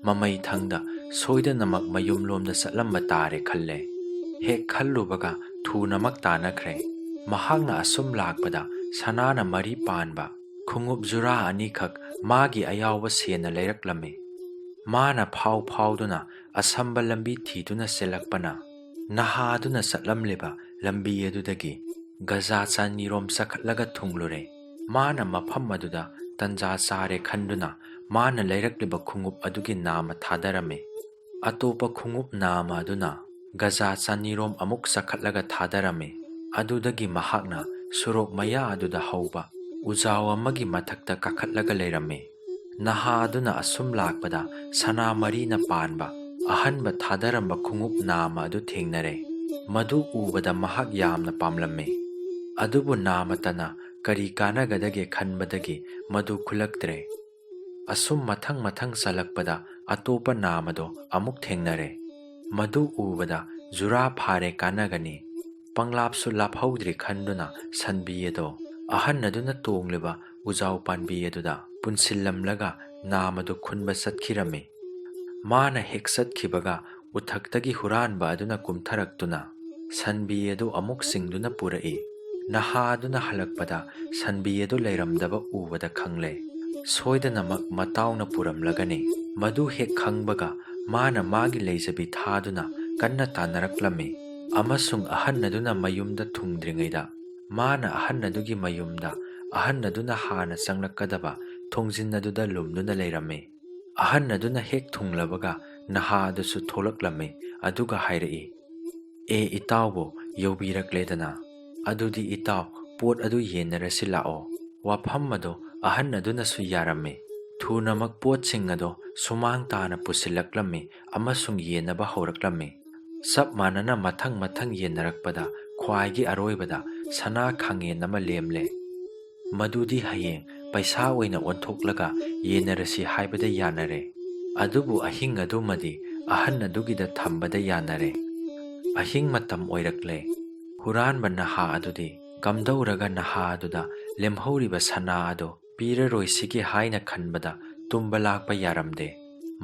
ꯃꯃꯩ ꯊꯪꯗ ꯁꯣꯏꯗꯅꯃꯛ ꯃꯌꯨꯝꯂꯣꯝꯗ ꯆꯠꯂꯝꯕ ꯇꯥꯔꯦ ꯈꯜꯂꯦ꯫ ꯍꯦꯛ ꯈꯜꯂꯨꯕꯒ ꯊꯨꯅꯃꯛ ꯇꯥꯅꯈ꯭ꯔꯦ꯫ ꯃꯍꯥꯛꯅ ꯑꯁꯨꯝ ꯂꯥꯛꯄꯗ ꯁꯅꯥꯅ ꯃꯔꯤ ꯄꯥꯟꯕ ꯈꯣꯡꯎꯞ ꯖꯨꯔꯥ ꯑꯅꯤꯈꯛ ꯃꯥꯒꯤ ꯑꯌꯥꯎꯕ ꯁꯦꯟꯅ ꯂꯩꯔꯛꯂꯝꯃꯤ꯫ ꯃꯥꯅ ꯐꯥꯎ ꯐꯥꯎꯗꯨꯅ ꯑꯁꯝꯕ ꯂꯝꯕꯤ ꯊꯤꯗꯨꯅ ꯆꯦꯜꯂꯛꯄꯅ ꯅꯍꯥ ꯑꯗꯨꯅ ꯆꯠꯂꯝꯂꯤꯕ ꯂꯝꯕꯤ ꯑꯗꯨꯗꯒꯤ ꯒꯖꯥ ꯆꯅꯤꯔꯣꯝ ꯆꯈꯠꯂꯒ ꯊꯨꯡꯂꯨꯔꯦ꯫ ꯃꯥꯅ ꯃꯐꯝ ꯑꯗꯨꯗ ꯇꯟꯖꯥ ꯆꯥꯔꯦ ꯈꯟꯗꯨꯅ ꯃꯥꯅ ꯂꯩꯔꯛꯂꯤꯕ ꯈꯣꯡꯎꯞ ꯑꯗꯨꯒꯤ ꯅꯥꯝꯃ ꯊꯥꯗꯔꯝꯃꯤ꯫ ꯑꯇꯣꯞꯄ ꯈꯣꯡꯎꯞ ꯅꯥꯝꯃ ꯑꯗꯨꯅ ꯒꯖꯥ ꯆꯅꯤꯔꯣꯝ ꯑꯃꯨꯛ ꯆꯈꯠꯂꯒ ꯊꯥꯗꯔꯝꯃꯤ꯫ ꯑꯗꯨꯗꯒꯤ ꯃꯍꯥꯛꯅ ꯁꯣꯔꯣꯛ ꯃꯌꯥ ꯑꯗꯨꯗ ꯍꯧꯕ ꯎꯖꯥꯎ ꯑꯃꯒꯤ ꯃꯊꯛꯇ ꯀꯥꯈꯠꯂꯒ ꯂꯩꯔꯝꯃꯤ꯫ ꯅꯍꯥ ꯑꯗꯨꯅ ꯑꯁꯨꯝ ꯂꯥꯛꯄꯗ ꯁꯅꯥ ꯃꯔꯤꯅ ꯄꯥꯟꯕ ꯑꯍꯟꯕ ꯊꯥꯗꯔꯝꯕ ꯈꯣꯡꯎꯞ ꯅꯥꯝꯃ ꯑꯗꯨ ꯊꯦꯡꯅꯔꯦ꯫ ꯃꯗꯨ ꯎꯕꯗ ꯃꯍꯥꯛ ꯌꯥꯝꯅ ꯄꯥꯝꯂꯝꯃꯤ꯫ ꯑꯗꯨꯕꯨ ꯅꯥꯃꯇꯅ ꯀꯔꯤ ꯀꯥꯟꯅꯒꯗꯒꯦ ꯈꯟꯕꯗꯒꯤ ꯃꯗꯨ ꯈꯨꯜꯂꯛꯇ꯭ꯔꯦ꯫ ꯑꯁꯨꯝ ꯃꯊꯪ ꯃꯊꯪ ꯆꯜꯂꯛꯄꯗ ꯑꯇꯣꯞꯄ ꯅꯥꯃꯗꯣ ꯑꯃꯨꯛ ꯊꯦꯡꯅꯔꯦ꯫ ꯃꯗꯨ ꯎꯕꯗ ꯖꯨꯔꯥ ꯐꯥꯔꯦ ꯀꯥꯟꯅꯒꯅꯤ꯫ ꯄꯪꯂꯥꯞꯁꯨ ꯂꯥꯞꯍꯧꯗ꯭ꯔꯦ ꯈꯟꯗꯨꯅ ꯁꯟꯕꯤ ꯑꯗꯣ ꯑꯍꯟ ꯑꯗꯨꯅ ꯇꯣꯡꯂꯤꯕ ꯎꯖꯥꯎ ꯄꯥꯟꯕꯤ ꯑꯗꯨꯗ ꯄꯨꯟꯁꯤꯜꯂꯝꯂꯒ ꯅꯥꯃꯗꯨ ꯈꯨꯟꯕ ꯆꯠꯈꯤꯔꯝꯃꯤ꯫ ꯃꯥꯅ ꯍꯦꯛ ꯆꯠꯈꯤꯕꯒ ꯎꯊꯛꯇꯒꯤ ꯍꯨꯔꯥꯟꯕ ꯑꯗꯨꯅ ꯀꯨꯝꯊꯔꯛꯇꯨꯅ ꯁꯟꯕꯤ ꯑꯗꯨ ꯑꯃꯨꯛ ꯆꯤꯡꯗꯨꯅ ꯄꯨꯔꯛꯏ꯫ ꯅꯍꯥ ꯑꯗꯨꯅ ꯍꯜꯂꯛꯄꯗ ꯁꯟꯕꯤ ꯑꯗꯨ ꯂꯩꯔꯝꯗꯕ ꯎꯕꯗ ꯈꯪꯂꯦ꯫ ꯁꯣꯏꯗꯅꯃꯛ ꯃꯇꯥꯎꯅ ꯄꯨꯔꯝꯂꯒꯅꯤ꯫ ꯃꯗꯨ ꯍꯦꯛ ꯈꯪꯕꯒ ꯃꯥꯅ ꯃꯥꯒꯤ ꯂꯩꯖꯕꯤ ꯊꯥꯗꯨꯅ ꯀꯟꯅ ꯇꯥꯟꯅꯔꯛꯂꯝꯃꯤ꯫ ꯑꯃꯁꯨꯡ ꯑꯍꯟ ꯑꯗꯨꯅ ꯃꯌꯨꯝꯗ ꯊꯨꯡꯗ꯭ꯔꯤꯉꯩꯗ ꯃꯥꯅ ꯑꯍꯟ ꯑꯗꯨꯒꯤ ꯃꯌꯨꯝꯗ ꯑꯍꯟ ꯑꯗꯨꯅ ꯍꯥꯟꯅ ꯆꯪꯂꯛꯀꯗꯕ ꯊꯣꯡꯖꯤꯟ ꯑꯗꯨꯗ ꯂꯨꯝꯗꯨꯅ ꯂꯩꯔꯝꯃꯤ꯫ ꯑꯍꯟ ꯑꯗꯨꯅ ꯍꯦꯛ ꯊꯨꯡꯂꯕꯒ ꯅꯍꯥ ꯑꯗꯨꯁꯨ ꯊꯣꯛꯂꯛꯂꯝꯃꯤ꯫ ꯑꯗꯨꯒ ꯍꯥꯏꯔꯛꯏ, "ꯑꯦ ꯏꯇꯥꯎꯕꯨ ꯌꯧꯕꯤꯔꯛꯂꯦꯗꯅ꯫ ꯑꯗꯨꯗꯤ ꯏꯇꯥꯎ, ꯄꯣꯠ ꯑꯗꯨ ꯌꯦꯟꯅꯔꯁꯤ ꯂꯥꯛꯑꯣ꯫" ꯋꯥꯐꯝ ꯑꯗꯣ ꯑꯍꯟ ꯑꯗꯨꯅꯁꯨ ꯌꯥꯔꯝꯃꯤ꯫ ꯊꯨꯅꯃꯛ ꯄꯣꯠꯁꯤꯡ ꯑꯗꯣ ꯁꯨꯃꯥꯡ ꯇꯥꯅ ꯄꯨꯁꯤꯜꯂꯛꯂꯝꯃꯤ ꯑꯃꯁꯨꯡ ꯌꯦꯟꯅꯕ ꯍꯧꯔꯛꯂꯝꯃꯤ꯫ ꯆꯞ ꯃꯥꯟꯅꯅ ꯃꯊꯪ ꯃꯊꯪ ꯌꯦꯟꯅꯔꯛꯄꯗ ꯈ꯭ꯋꯥꯏꯒꯤ ꯑꯔꯣꯏꯕꯗ ꯁꯅꯥ ꯈꯥꯡꯉꯦꯟ ꯑꯃ ꯂꯦꯝꯂꯦ꯫ ꯃꯗꯨꯗꯤ ꯍꯌꯦꯡ ꯄꯩꯁꯥ ꯑꯣꯏꯅ ꯑꯣꯟꯊꯣꯛꯂꯒ ꯌꯦꯟꯅꯔꯁꯤ ꯍꯥꯏꯕꯗ ꯌꯥꯅꯔꯦ꯫ ꯑꯗꯨꯕꯨ ꯑꯍꯤꯡ ꯑꯗꯨꯃꯗꯤ ꯑꯍꯟ ꯑꯗꯨꯒꯤꯗ ꯊꯝꯕꯗ ꯌꯥꯅꯔꯦ꯫ ꯑꯍꯤꯡ ꯃꯇꯝ ꯑꯣꯏꯔꯛꯂꯦ꯫ ꯍꯨꯔꯥꯟꯕ ꯅꯍꯥ ꯑꯗꯨꯗꯤ ꯀꯝꯗꯧꯔꯒ ꯅꯍꯥ ꯑꯗꯨꯗ ꯂꯦꯝꯍꯧꯔꯤꯕ ꯁꯅꯥ ꯑꯗꯨ ꯄꯤꯔꯔꯣꯏꯁꯤꯒꯦ ꯍꯥꯏꯅ ꯈꯟꯕꯗ ꯇꯨꯝꯕ ꯂꯥꯛꯄ ꯌꯥꯔꯝꯗꯦ꯫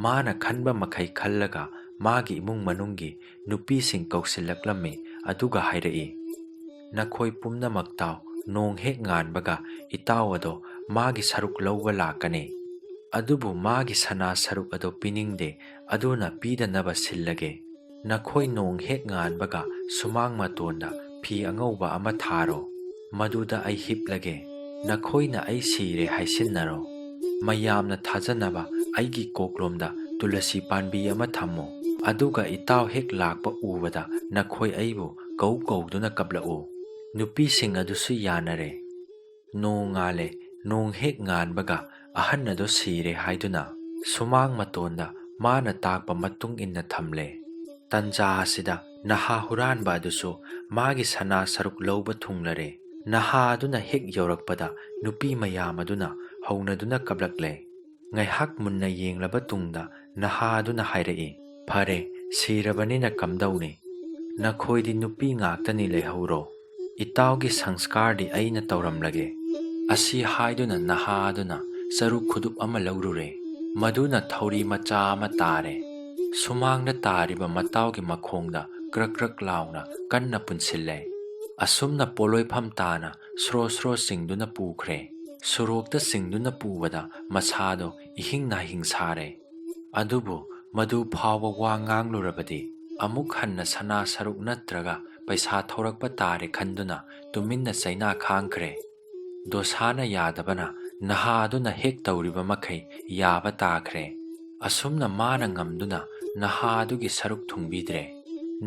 ꯃꯥꯅ ꯈꯟꯕ ꯃꯈꯩ ꯈꯜꯂꯒ ꯃꯥꯒꯤ ꯏꯃꯨꯡ ꯃꯅꯨꯡꯒꯤ ꯅꯨꯄꯤꯁꯤꯡ ꯀꯧꯁꯤꯜꯂꯛꯂꯝꯃꯤ꯫ ꯑꯗꯨꯒ ꯍꯥꯏꯔꯛꯏ, "ꯅꯈꯣꯏ ꯄꯨꯝꯅꯃꯛ ꯇꯥꯎ, ꯅꯣꯡ ꯍꯦꯛ ꯉꯥꯟꯕꯒ ꯏꯇꯥꯎ ꯑꯗꯣ ꯃꯥꯒꯤ ꯁꯔꯨꯛ ꯂꯧꯕ ꯂꯥꯛꯀꯅꯤ꯫ ꯑꯗꯨꯕꯨ ꯃꯥꯒꯤ ꯁꯅꯥ ꯁꯔꯨꯛ ꯑꯗꯣ ꯄꯤꯅꯤꯡꯗꯦ, ꯑꯗꯨꯅ ꯄꯤꯗꯅꯕ ꯁꯤꯜꯂꯒꯦ꯫ ꯅꯈꯣꯏ ꯅꯣꯡ ꯍꯦꯛ ꯉꯥꯟꯕꯒ ꯁꯨꯃꯥꯡ ꯃꯇꯣꯟꯗ ꯐꯤ ꯑꯉꯧꯕ ꯑꯃ ꯊꯥꯔꯣ꯫ ꯃꯗꯨꯗ ꯑꯩ ꯍꯤꯞꯂꯒꯦ꯫ ꯅꯈꯣꯏꯅ ꯑꯩ ꯁꯤꯔꯦ ꯍꯥꯏꯁꯤꯟꯅꯔꯣ꯫ ꯃꯌꯥꯝꯅ ꯊꯥꯖꯅꯕ ꯑꯩꯒꯤ ꯀꯣꯛꯂꯣꯝꯗ ꯇꯨꯂꯁꯤ ꯄꯥꯟꯕꯤ ꯑꯃ ꯊꯝꯃꯣ꯫ ꯑꯗꯨꯒ ꯏꯇꯥꯎ ꯍꯦꯛ ꯂꯥꯛꯄ ꯎꯕꯗ ꯅꯈꯣꯏ ꯑꯩꯕꯨ ꯀꯧ ꯀꯧꯗꯨꯅ ꯀꯞꯂꯛꯎ꯫" ꯅꯨꯄꯤꯁꯤꯡ ꯑꯗꯨꯁꯨ ꯌꯥꯅꯔꯦ꯫ ꯅꯣꯡ ꯉꯥꯜꯂꯦ꯫ ꯅꯣꯡ ꯍꯦꯛ ꯉꯥꯟꯕꯒ ꯑꯍꯟ ꯑꯗꯨ ꯁꯤꯔꯦ ꯍꯥꯏꯗꯨꯅ ꯁꯨꯃꯥꯡ ꯃꯇꯣꯟꯗ ꯃꯥꯅ ꯇꯥꯛꯄ ꯃꯇꯨꯡ ꯏꯟꯅ ꯊꯝꯂꯦ꯫ ꯇꯟꯖꯥ ꯑꯁꯤꯗ ꯅꯍꯥ ꯍꯨꯔꯥꯟꯕ ꯑꯗꯨꯁꯨ ꯃꯥꯒꯤ ꯁꯅꯥ ꯁꯔꯨꯛ ꯂꯧꯕ ꯊꯨꯡꯂꯔꯦ꯫ ꯅꯍꯥ ꯑꯗꯨꯅ ꯍꯦꯛ ꯌꯧꯔꯛꯄꯗ ꯅꯨꯄꯤ ꯃꯌꯥꯝ ꯑꯗꯨꯅ ꯍꯧꯅꯗꯨꯅ ꯀꯞꯂꯛꯂꯦ꯫ ꯉꯥꯏꯍꯥꯛ ꯃꯨꯟꯅ ꯌꯦꯡꯂꯕ ꯇꯨꯡꯗ ꯅꯍꯥ ꯑꯗꯨꯅ ꯍꯥꯏꯔꯛꯏ, "ꯐꯔꯦ, ꯁꯤꯔꯕꯅꯤꯅ ꯀꯝꯗꯧꯅꯤ? ꯅꯈꯣꯏꯗꯤ ꯅꯨꯄꯤ ꯉꯥꯛꯇꯅꯤ, ꯂꯩꯍꯧꯔꯣ꯫ ꯏꯇꯥꯎꯒꯤ ꯁꯪꯁꯀꯥꯔꯗꯤ ꯑꯩꯅ ꯇꯧꯔꯝꯂꯒꯦ"꯫ ꯑꯁꯤ ꯍꯥꯏꯗꯨꯅ ꯅꯍꯥ ꯑꯗꯨꯅ ꯆꯔꯨ ꯈꯨꯗꯨꯞ ꯑꯃ ꯂꯧꯔꯨꯔꯦ꯫ ꯃꯗꯨꯅ ꯊꯧꯔꯤ ꯃꯆꯥ ꯑꯃ ꯇꯥꯔꯦ꯫ ꯁꯨꯃꯥꯡꯗ ꯇꯥꯔꯤꯕ ꯃꯇꯥꯎꯒꯤ ꯃꯈꯣꯡꯗ ꯀ꯭ꯔꯛ ꯀ꯭ꯔꯛ ꯂꯥꯎꯅ ꯀꯟꯅ ꯄꯨꯟꯁꯤꯜꯂꯦ꯫ ꯑꯁꯨꯝꯅ ꯄꯣꯂꯣꯏꯐꯝ ꯇꯥꯅ ꯁ꯭ꯔꯣ ꯁ꯭ꯔꯣ ꯆꯤꯡꯗꯨꯅ ꯄꯨꯈ꯭ꯔꯦ꯫ ꯁꯣꯔꯣꯛꯇ ꯆꯤꯡꯗꯨꯅ ꯄꯨꯕꯗ ꯃꯁꯥꯗꯣ ꯏꯍꯤꯡ ꯅꯥꯍꯤꯡ ꯁꯥꯔꯦ꯫ ꯑꯗꯨꯕꯨ ꯃꯗꯨ ꯐꯥꯎꯕ ꯋꯥ ꯉꯥꯡꯂꯨꯔꯕꯗꯤ ꯑꯃꯨꯛ ꯍꯟꯅ ꯁꯅꯥ ꯁꯔꯨꯛ ꯅꯠꯇ꯭ꯔꯒ ꯄꯩꯁꯥ ꯊꯧꯔꯛꯄ ꯇꯥꯔꯦ ꯈꯟꯗꯨꯅ ꯇꯨꯃꯤꯟꯅ ꯆꯩꯅꯥ ꯈꯥꯡꯈ꯭ꯔꯦ꯫ ꯗꯣꯁꯥꯅ ꯌꯥꯗꯕꯅ ꯅꯍꯥ ꯑꯗꯨꯅ ꯍꯦꯛ ꯇꯧꯔꯤꯕ ꯃꯈꯩ ꯌꯥꯕ ꯇꯥꯈ꯭ꯔꯦ꯫ ꯑꯁꯨꯝꯅ ꯃꯥꯅ ꯉꯝꯗꯨꯅ ꯅꯍꯥ ꯑꯗꯨꯒꯤ ꯁꯔꯨꯛ ꯊꯨꯡꯕꯤꯗ꯭ꯔꯦ꯫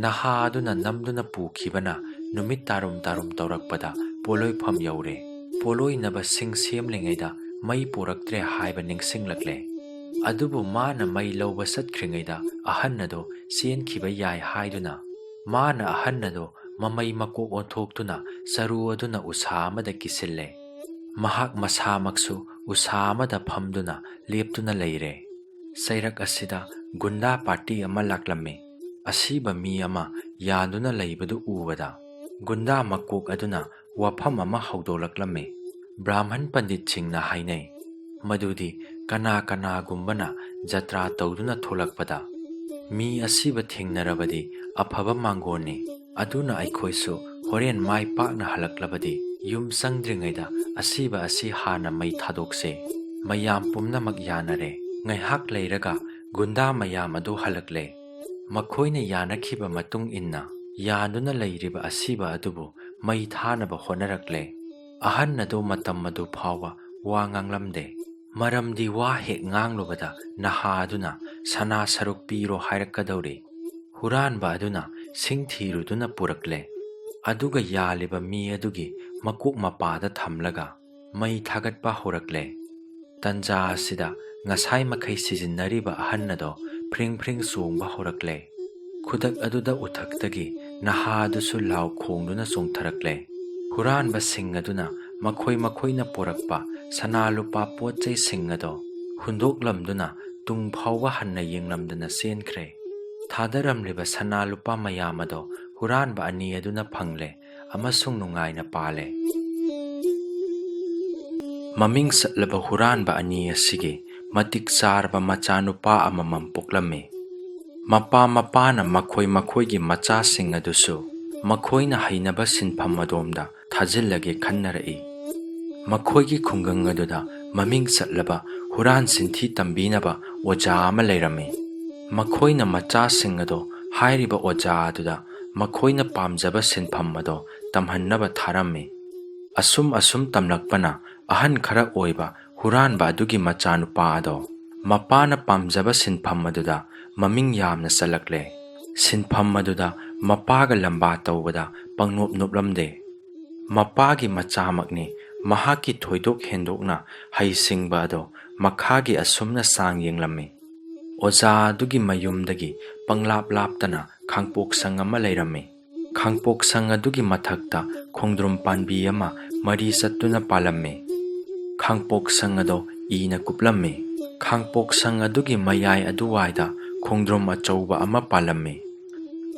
ꯅꯍꯥ ꯑꯗꯨꯅ ꯅꯝꯗꯨꯅ ꯄꯨꯈꯤꯕꯅ ꯅꯨꯃꯤꯠ ꯇꯥꯔꯨꯝ ꯇꯥꯔꯨꯝ ꯇꯧꯔꯛꯄꯗ ꯄꯣꯂꯣꯏꯐꯝ ꯌꯧꯔꯦ꯫ ꯄꯣꯂꯣꯏꯅꯕ ꯁꯤꯡ ꯁꯦꯝꯂꯤꯉꯩꯗ ꯃꯩ ꯄꯨꯔꯛꯇ꯭ꯔꯦ ꯍꯥꯏꯕ ꯅꯤꯡꯁꯤꯡꯂꯛꯂꯦ꯫ ꯑꯗꯨꯕꯨ ꯃꯥꯅ ꯃꯩ ꯂꯧꯕ ꯆꯠꯈ꯭ꯔꯤꯉꯩꯗ ꯑꯍꯟ ꯑꯗꯨ ꯆꯦꯟꯈꯤꯕ ꯌꯥꯏ ꯍꯥꯏꯗꯨꯅ ꯃꯥꯅ ꯑꯍꯟ ꯑꯗꯨ ꯃꯃꯩ ꯃꯀꯣꯛ ꯑꯣꯟꯊꯣꯛꯇꯨꯅ ꯆꯔꯨ ꯑꯗꯨꯅ ꯎꯁꯥ ꯑꯃꯗ ꯀꯤꯁꯤꯜꯂꯦ꯫ ꯃꯍꯥꯛ ꯃꯁꯥꯃꯛꯁꯨ ꯎꯁꯥ ꯑꯃꯗ ꯐꯝꯗꯨꯅ ꯂꯦꯞꯇꯨꯅ ꯂꯩꯔꯦ꯫ ꯆꯩꯔꯛ ꯑꯁꯤꯗ ꯒꯨꯟꯗꯥ ꯄꯥꯔꯇꯤ ꯑꯃ ꯂꯥꯛꯂꯝꯃꯤ꯫ ꯑꯁꯤꯕ ꯃꯤ ꯑꯃ ꯌꯥꯟꯗꯨꯅ ꯂꯩꯕꯗꯨ ꯎꯕꯗ ꯒꯨꯟꯗꯥ ꯃꯀꯣꯛ ꯑꯗꯨꯅ ꯋꯥꯐꯝ ꯑꯃ ꯍꯧꯗꯣꯛꯂꯛꯂꯝꯃꯤ꯫ ꯕ꯭ꯔꯥꯍꯃꯟ ꯄꯟꯗꯤꯠꯁꯤꯡꯅ ꯍꯥꯏꯅꯩ ꯃꯗꯨꯗꯤ ꯀꯅꯥ ꯀꯅꯥꯒꯨꯝꯕꯅ ꯖꯇ꯭ꯔꯥ ꯇꯧꯗꯨꯅ ꯊꯣꯛꯂꯛꯄꯗ ꯃꯤ ꯑꯁꯤꯕ ꯊꯦꯡꯅꯔꯕꯗꯤ ꯑꯐꯕ ꯃꯥꯡꯒꯣꯟꯅꯤ꯫ ꯑꯗꯨꯅ ꯑꯩꯈꯣꯏꯁꯨ ꯍꯣꯔꯦꯟ ꯃꯥꯏ ꯄꯥꯛꯅ ꯍꯜꯂꯛꯂꯕꯗꯤ ꯌꯨꯝ ꯆꯪꯗ꯭ꯔꯤꯉꯩꯗ ꯑꯁꯤꯕ ꯑꯁꯤ ꯍꯥꯟꯅ ꯃꯩ ꯊꯥꯗꯣꯛꯁꯦ꯫ ꯃꯌꯥꯝ ꯄꯨꯝꯅꯃꯛ ꯌꯥꯅꯔꯦ꯫ ꯉꯥꯏꯍꯥꯛ ꯂꯩꯔꯒ ꯒꯨꯟꯗꯥ ꯃꯌꯥꯝ ꯑꯗꯨ ꯍꯜꯂꯛꯂꯦ꯫ ꯃꯈꯣꯏꯅ ꯌꯥꯅꯈꯤꯕ ꯃꯇꯨꯡ ꯏꯟꯅ ꯌꯥꯟꯗꯨꯅ ꯂꯩꯔꯤꯕ ꯑꯁꯤꯕ ꯑꯗꯨꯕꯨ ꯃꯩ ꯊꯥꯅꯕ ꯍꯣꯠꯅꯔꯛꯂꯦ꯫ ꯑꯍꯟ ꯑꯗꯨ ꯃꯇꯝ ꯑꯗꯨ ꯐꯥꯎꯕ ꯋꯥ ꯉꯥꯡꯂꯝꯗꯦ꯫ ꯃꯔꯝꯗꯤ ꯋꯥ ꯍꯦꯛ ꯉꯥꯡꯂꯨꯕꯗ ꯅꯍꯥ ꯑꯗꯨꯅ ꯁꯅꯥ ꯁꯔꯨꯛ ꯄꯤꯔꯣ ꯍꯥꯏꯔꯛꯀꯗꯧꯔꯤ꯫ ꯍꯨꯔꯥꯟꯕ ꯑꯗꯨꯅ ꯁꯤꯡ ꯊꯤꯔꯨꯗꯨꯅ ꯄꯨꯔꯛꯂꯦ꯫ ꯑꯗꯨꯒ ꯌꯥꯜꯂꯤꯕ ꯃꯤ ꯑꯗꯨꯒꯤ ꯃꯀꯣꯛ ꯃꯄꯥꯗ ꯊꯝꯂꯒ ꯃꯩ ꯊꯥꯒꯠꯄ ꯍꯧꯔꯛꯂꯦ꯫ ꯇꯟꯖꯥ ꯑꯁꯤꯗ ꯉꯁꯥꯏ ꯃꯈꯩ ꯁꯤꯖꯤꯟꯅꯔꯤꯕ ꯑꯍꯟ ꯑꯗꯣ ꯐ꯭ꯔꯤꯡ ꯐ꯭ꯔꯤꯡ ꯆꯣꯡꯕ ꯍꯧꯔꯛꯂꯦ꯫ ꯈꯨꯗꯛ ꯑꯗꯨꯗ ꯎꯊꯛꯇꯒꯤ ꯅꯍꯥ ꯑꯗꯨꯁꯨ ꯂꯥꯎ ꯈꯣꯡꯗꯨꯅ ꯆꯣꯡꯊꯔꯛꯂꯦ꯫ ꯍꯨꯔꯥꯟꯕꯁꯤꯡ ꯑꯗꯨꯅ ꯃꯈꯣꯏ ꯃꯈꯣꯏꯅ ꯄꯨꯔꯛꯄ ꯁꯅꯥ ꯂꯨꯄꯥ ꯄꯣꯠ ꯆꯩꯁꯤꯡ ꯑꯗꯣ ꯍꯨꯟꯗꯣꯛꯂꯝꯗꯨꯅ ꯇꯨꯡ ꯐꯥꯎꯕ ꯍꯟꯅ ꯌꯦꯡꯂꯝꯗꯅ ꯆꯦꯟꯈ꯭ꯔꯦ꯫ ꯊꯥꯗꯔꯝꯂꯤꯕ ꯁꯅꯥ ꯂꯨꯄꯥ ꯃꯌꯥꯝ ꯑꯗꯣ ꯍꯨꯔꯥꯟꯕ ꯑꯅꯤ ꯑꯗꯨꯅ ꯐꯪꯂꯦ ꯑꯃꯁꯨꯡ ꯅꯨꯡꯉꯥꯏꯅ ꯄꯥꯜꯂꯦ꯫ ꯃꯃꯤꯡ ꯆꯠꯂꯕ ꯍꯨꯔꯥꯟꯕ ꯑꯅꯤ ꯑꯁꯤꯒꯤ ꯃꯇꯤꯛ ꯆꯥꯔꯕ ꯃꯆꯥꯅꯨꯄꯥ ꯑꯃꯃꯝ ꯄꯣꯛꯂꯝꯃꯤ꯫ ꯃꯄꯥ ꯃꯄꯥꯅ ꯃꯈꯣꯏ ꯃꯈꯣꯏꯒꯤ ꯃꯆꯥꯁꯤꯡ ꯑꯗꯨꯁꯨ ꯃꯈꯣꯏꯅ ꯍꯩꯅꯕ ꯁꯤꯟꯐꯝ ꯑꯗꯣꯝꯗ ꯊꯥꯖꯤꯜꯂꯒꯦ ꯈꯟꯅꯔꯛꯏ꯫ ꯃꯈꯣꯏꯒꯤ ꯈꯨꯡꯒꯪ ꯑꯗꯨꯗ ꯃꯃꯤꯡ ꯆꯠꯂꯕ ꯍꯨꯔꯥꯟ ꯆꯤꯟꯊꯤ ꯇꯝꯕꯤꯅꯕ ꯑꯣꯖꯥ ꯑꯃ ꯂꯩꯔꯝꯃꯤ꯫ ꯃꯈꯣꯏꯅ ꯃꯆꯥꯁꯤꯡ ꯑꯗꯣ ꯍꯥꯏꯔꯤꯕ ꯑꯣꯖꯥ ꯑꯗꯨꯗ ꯃꯈꯣꯏꯅ ꯄꯥꯝꯖꯕ ꯁꯤꯟꯐꯝ ꯑꯗꯣ ꯇꯝꯍꯟꯅꯕ ꯊꯥꯔꯝꯃꯤ꯫ ꯑꯁꯨꯝ ꯑꯁꯨꯝ ꯇꯝꯂꯛꯄꯅ ꯑꯍꯟ ꯈꯔ ꯑꯣꯏꯕ ꯍꯨꯔꯥꯟꯕ ꯑꯗꯨꯒꯤ ꯃꯆꯥꯅꯨꯄꯥ ꯑꯗꯣ ꯃꯄꯥꯅ ꯄꯥꯝꯖꯕ ꯁꯤꯟꯐꯝ ꯑꯗꯨꯗ ꯃꯃꯤꯡ ꯌꯥꯝꯅ ꯆꯜꯂꯛꯂꯦ꯫ ꯁꯤꯟꯐꯝ ꯑꯗꯨꯗ ꯃꯄꯥꯒ ꯂꯝꯕꯥ ꯇꯧꯕꯗ ꯄꯪꯅꯣꯞ ꯅꯣꯞꯂꯝꯗꯦ꯫ ꯃꯄꯥꯒꯤ ꯃꯆꯥꯃꯛꯅꯤ, ꯃꯍꯥꯛꯀꯤ ꯊꯣꯏꯗꯣꯛ ꯍꯦꯟꯗꯣꯛꯅ ꯍꯩꯁꯤꯡꯕ ꯑꯗꯣ ꯃꯈꯥꯒꯤ ꯑꯁꯨꯝꯅ ꯆꯥꯡ ꯌꯦꯡꯂꯝꯃꯤ꯫ ꯑꯣꯖꯥ ꯑꯗꯨꯒꯤ ꯃꯌꯨꯝꯗꯒꯤ ꯄꯪꯂꯥꯞ ꯂꯥꯞꯇꯅ ꯈꯥꯡꯄꯣꯛꯁꯪ ꯑꯃ ꯂꯩꯔꯝꯃꯤ꯫ ꯈꯥꯡꯄꯣꯛꯁꯪ ꯑꯗꯨꯒꯤ ꯃꯊꯛꯇ ꯈꯣꯡꯗ꯭ꯔꯨꯝ ꯄꯥꯟꯕꯤ ꯑꯃ ꯃꯔꯤ ꯆꯠꯇꯨꯅ ꯄꯥꯜꯂꯝꯃꯤ꯫ ꯈꯥꯡꯄꯣꯛꯁꯪ ꯑꯗꯣ ꯏꯅ ꯀꯨꯞꯂꯝꯃꯤ꯫ ꯈꯥꯡꯄꯣꯛꯁꯪ ꯑꯗꯨꯒꯤ ꯃꯌꯥꯏ ꯑꯗꯨꯋꯥꯏꯗ ꯈꯣꯡꯗ꯭ꯔꯨꯝ ꯑꯆꯧꯕ ꯑꯃ ꯄꯥꯜꯂꯝꯃꯤ꯫